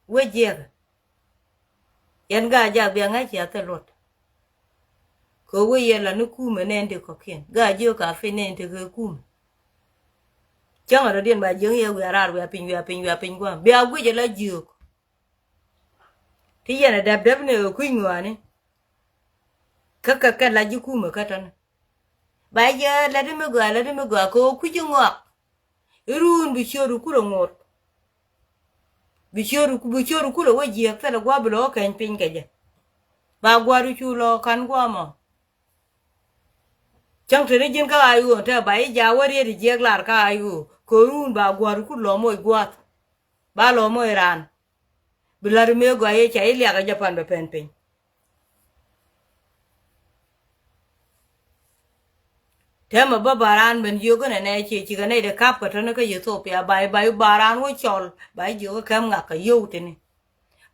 Wec jiɛkɛ. Yɛn gaa jak bia ŋa̱c cia thil luɔt. Kɛ wec yɛ la ni kumɛ nɛn ti kɔ̱kiɛn gaa jiök ka piny nɛn ti kɛ kumɛ. Cäŋ a rɔ̱diɛn ba jiäŋ yɛ wiaa raar wiaa piny wiaa piny wiaa piny gua̱a̱m bia guic ala jiök. Ti yɛn a däp däp ni ɛ kui̱ ŋɔaani. Kä kɛ kɛn la ji̱ kumɛ kä tɔ̱ni. Ba jɛ läti mi gɔaa läti mi gɔaa kɛ ɣöö kui̱ci ŋɔak. Iruun bi ciööru kulɛ ŋot. Bi ciööru bi ciööru kulɛ wä jiääk thilɛ gua̱a̱p bi lɔ wä kɛny piny kɛ jɛ. Ba gua̱a̱ru cu lɔ ka̱n gua̱a̱mɔ. Cäŋ teni ji̱n kä a yo̱o̱ te ba i̱ jaak wä riet i̱ jiääk lar kä a yo̱o̱ kɛ ruun ba gua̱a̱ru kulɛ lɔ moc gua̱a̱th. Ba lɔ moc raan. Bi la̱t mëë gɔaa yɛ ca i̱ liak a Japan bɛ pɛn piny. Tɛmɛ bä ba raan ben jiök inɛ nɛ ci cikɛ nɛy dee kap kɛ tɔ̱ni kä Ethiopia ba i̱ ba i̱ ba raan wä cɔl ba i̱ jiök i̱ kɛm ŋak kɛ yio̱w tini.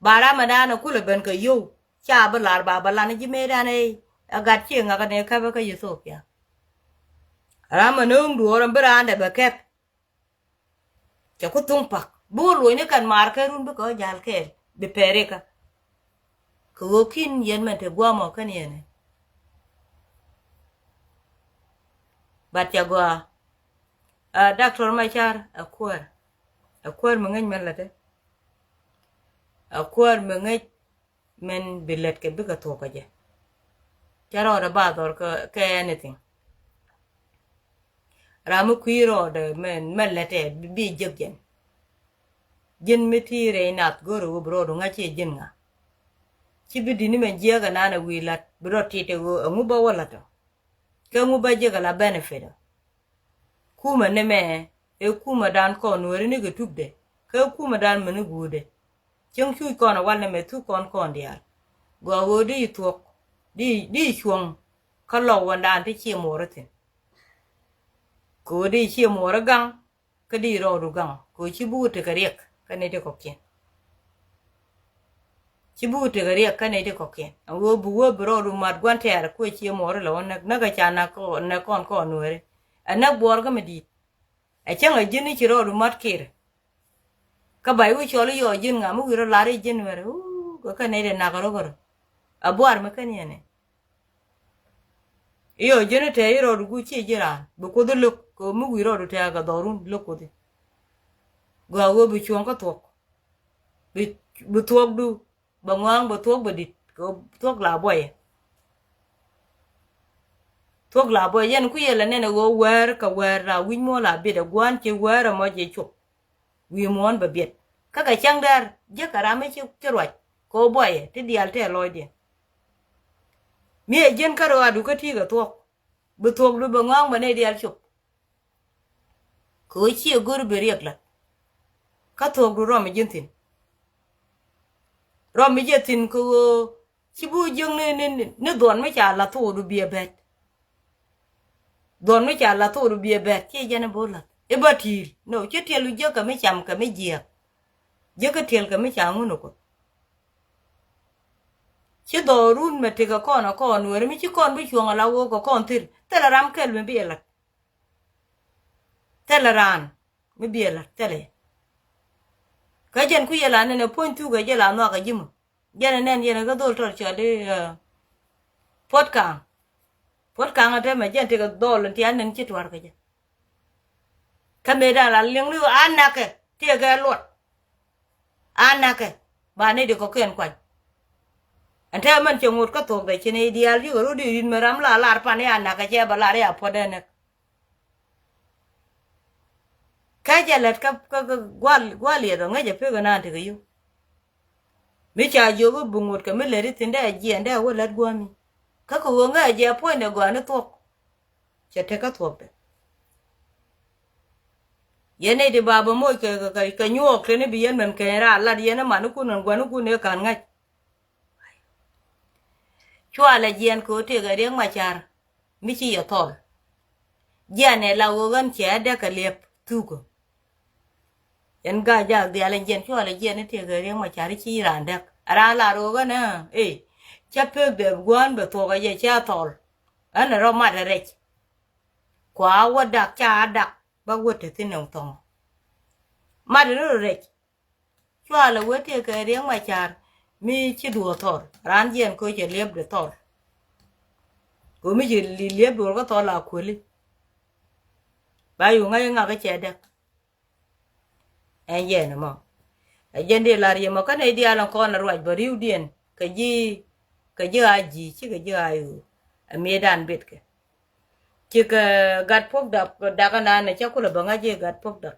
Ba raan mɛ daanɛ kulɛ ben kɛ yio̱w ca bi lar ba bä lan ji̱ mëë daanɛ i̱ ɛ gat ci ŋak inɛ kɛpɛ kä Ethiopia. Raan mɛ nööŋ duɔɔr ɛn bi raan dɛ bɛ kɛp. Cɛ ku thuŋ pak bi wä luɔ̱cni kɛn maar kɛ run bikɛ wä jal kɛɛl bi pɛɛrikä. Kɛ ɣöö ki̱n yɛn mɛn te gua̱a̱mɔ kɛn yɛn ɛ. But cɛ gɔaa. Ɛ Doctor Macar ɛ kuäär. Ɛ kuäär mi ŋäc mɛn lätdɛ. Ɛ kuäär mi ŋäc mɛn bi lät kɛ bikɛ thuɔ̱k kɛ jɛ. Cä rɔɔdɛ ba dhɔr kɛ anything. Ram mi kui̱ rɔɔdɛ mɛn mɛn lät ɛ bi jek jɛn. Ji̱n mi ti rɛy nath go̱rɛ wä bi rɔɔdu ŋa̱c i̱ ji̱n ŋa. Ci bi di̱t ni mɛn jiäk ɛ nan ɛ wi̱i̱ la̱t bi rɔ ti̱t ɛ ɣöö ɛŋu bä wä la̱t ɔ. Kɛ ŋu bä jek ɛ la benefit ɔ. Kumɛ nɛmɛ ɛ kumɛ dan kɔn nuɔ̱ɔ̱ri ni kɛ tukdɛ kä kumɛ dan mɛ ni guudɛ. Cäŋ cuc kɔn ɛ wal nɛmɛ thuk kɔn kɔn diaal. Gɔaa ɣöö di thuɔ̱k di di cuɔ̱ŋ kä lɔw wändan ti ciɛ muɔɔri thi̱n. Kɛ ɣöö di ciɛ muɔɔri gaŋ kä di rɔɔdu gaŋ kɛ ɣöö ci buk tekɛ riɛk kä ni ti kɔ̱kiɛn. Ci buk tekɛ riɛk kä nɛy ti kɔ̱kiɛn. Ɛn ɣöö bi wee bi rɔɔdu mat gua̱n tɛɛr kuɛ cie muɔɔri lɛ wä näk, näk ɛ ca näk kɔn, näk kɔn kɔn nueeri. Ɛ näk buɔɔr kä mi di̱i̱t. Ɛ cäŋ ɛ ji̱n i̱ ci rɔɔdu mat kiɛɛr. Kä bay wi̱i̱ cɔl i̱ yɔɔ ji̱n ŋa mi wi̱i̱ rɔ lar i̱ ji̱n wɛr. Uu, kɛ kɛ nɛy dee nak rɔ kärɔ. A buar mi kän yɛn ɛ. I̱ yɔɔ ji̱n i̱ tɛɛ i̱ rɔɔdu guc ci ji̱ raan. Bi Kuoth i̱ lo̱k, kɛ mi wi̱i̱ rɔɔdu tɛɛ kɛ dhɔrun lo̱k Kuoth i̱. Gɔaa ɣöö bi cuɔ̱ŋ kä thuɔ̱k. Bi, bi thuɔ̱kdu bɛ ŋɔaŋ bɛ thuɔ̱k bɛ di̱t, kɛ thuɔ̱k la buɔyɛ. Thuɔ̱k la buɔyɛ, yɛn ku yɛ la nɛn ɛ ɣöö wäär kɛ wäär la wi̱c muɔ̱ɔ̱n la biɛt ɛ gua̱a̱n ci wäär ɛmɔ jɛ cop. Wi̱i̱ muɔ̱ɔ̱n bɛ biɛt. Kä kɛ cäŋ däär, jiäk kɛ ram mi ci, ci ruac, kɛ ɣöö buɔyɛ, ti diaal tɛɛ lɔcdiɛn. Mi ɛ ji̱n kärɔaadu kä ti̱i̱ kɛ thuɔ̱k. Bi thuɔ̱kdu bɛ ŋɔaŋ bɛ nɛy diaal cop. Kɛ ɣöö ciɛ go̱r i̱ ben riɛk la̱t. Kä thuɔ̱kdu rɔm mi ji̱n thi̱n. Rɔm mi jɛ thi̱n kɛ ɣöö ci bi wä jiäk ni, ni, ni, ni dhuɔn mi ca la̱th thokdu biɛ bɛt. Dhuɔn mi ca la̱th thokdu biɛ bɛt, ciɛ jɛn i̱ bi wä la̱th. I̱ ba ti̱i̱l. No, ci tiɛl wi̱c jiäk kɛ mi cam kɛ mi jiääk. Jiäk kä tiɛl kɛ mi ca ŋun i̱ Kuoth. Ci dhɔɔrun mɛ tekɛ kɔn ɛ kɔn weri mi ci kɔn bi cuɔ̱ŋ ala ɣöö kɛ kɔn thil. Thilɛ ram kɛl mi bi ɛ la̱t. Thilɛ raan mi biɛ la̱t thilɛ. Kä jɛn ku yɛ la nɛn ɛ puɔ̱ny thuk ɛ jɛ la nhɔak ɛ ji̱ mɔ. Jɛn ɛ nɛn yɛn ɛ kä dhol tɔr cɔl i̱, eh, Puɔ̱t Kaŋ. Puɔ̱t Kaŋ ɛ tɛmɛ jɛn tekɛ dhɔl in ti a nɛn ci tuar kɛ jɛ. Kä mëë dan la liŋ ni a nakɛ tekɛ luɔt. A nakɛ ba ni di kɔkiɛn kuany. Ɛn tɛmɛ mɛn cɛ ŋot kä thuɔk dɛ ci ni diaal yikɛ rut i̱ rin mɛ ram la lar pan i̱ a nakɛ cɛ bɛ lar i̱ a puɔ̱t dee näk. Kä jɛ lät kä, kä, kä gual, gual yɛth ɔ ŋäcɛ pek ɛ naan tekɛ yio̱w. Mi ca jiök i̱ bi ŋot kɛ mi lät i̱ thi̱n dee jiɛn dee wä lät gua̱a̱mi. Kä kɛ ɣöö ŋäcɛ jɛ puɔ̱nydɛ gɔaa ni thuɔ̱k. Cɛ tek kä thuɔ̱kdɛ. Yɛn nɛy ti ba bä moc kɛ, kɛ, kɛ, kɛ nyuɔɔk teni bi yɛn mɛm keny raar lat yɛn i̱ manikun ɛn gua̱nikun ëë ka̱n ŋa̱c. Cua lɛ jiɛn kɛ ɣöö tëëkɛ Riɛk Macar mi ci yɛ thɔl. Jiɛn ɛ la ɣöö ɣän cɛ däk kɛ liɛp thukä. Ɛn ga̱a̱c jaak dhial ɛn jiɛn cua lɛ jiɛn i̱ tëëkɛ Riɛk Macar i̱ ci raan däk. Raan la röök ɛn ɛ, ëë, cä pek dee gua̱a̱n bɛ thuɔ̱k ɛ jɛ cä thɔl. Ɛn ɛ rɔ mat ɛ rɛc. Kua wä dak ca dak bä wä te thi̱n ɛ thɔŋ. Mat ɛ rɔ rɛc. Cua lɛ wee tëëkɛ Riɛk Macar mi ci duɔ̱ɔ̱r thɔr, raan jiɛn koc cɛ liepdɛ thɔr. Komi ci li-, liep duɔ̱ɔ̱r kä thɔr la kueli. Ba yu ŋa̱c ŋa̱k cɛ däk. Ɛn yɛn ɛmɔ. Ɛ jɛn dee lar yɛ mɔ kä nɛy diaal ɛn kɔn ɛ ruac bä ri̱wdiɛn kɛ ji̱, kɛ ji̱ a ji̱ cikɛ ji̱ a yu. Ɛ miëëdan bitkɛ. Cikɛ gat puɔ̱k dak, dak ɛnan ɛ cä kulɛ bä ŋa̱c ji̱ gat puɔ̱k dak.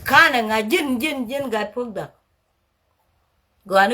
Kanɛ ŋa̱c ji̱n, ji̱n, ji̱n gat puɔ̱k dak. Gɔaa ni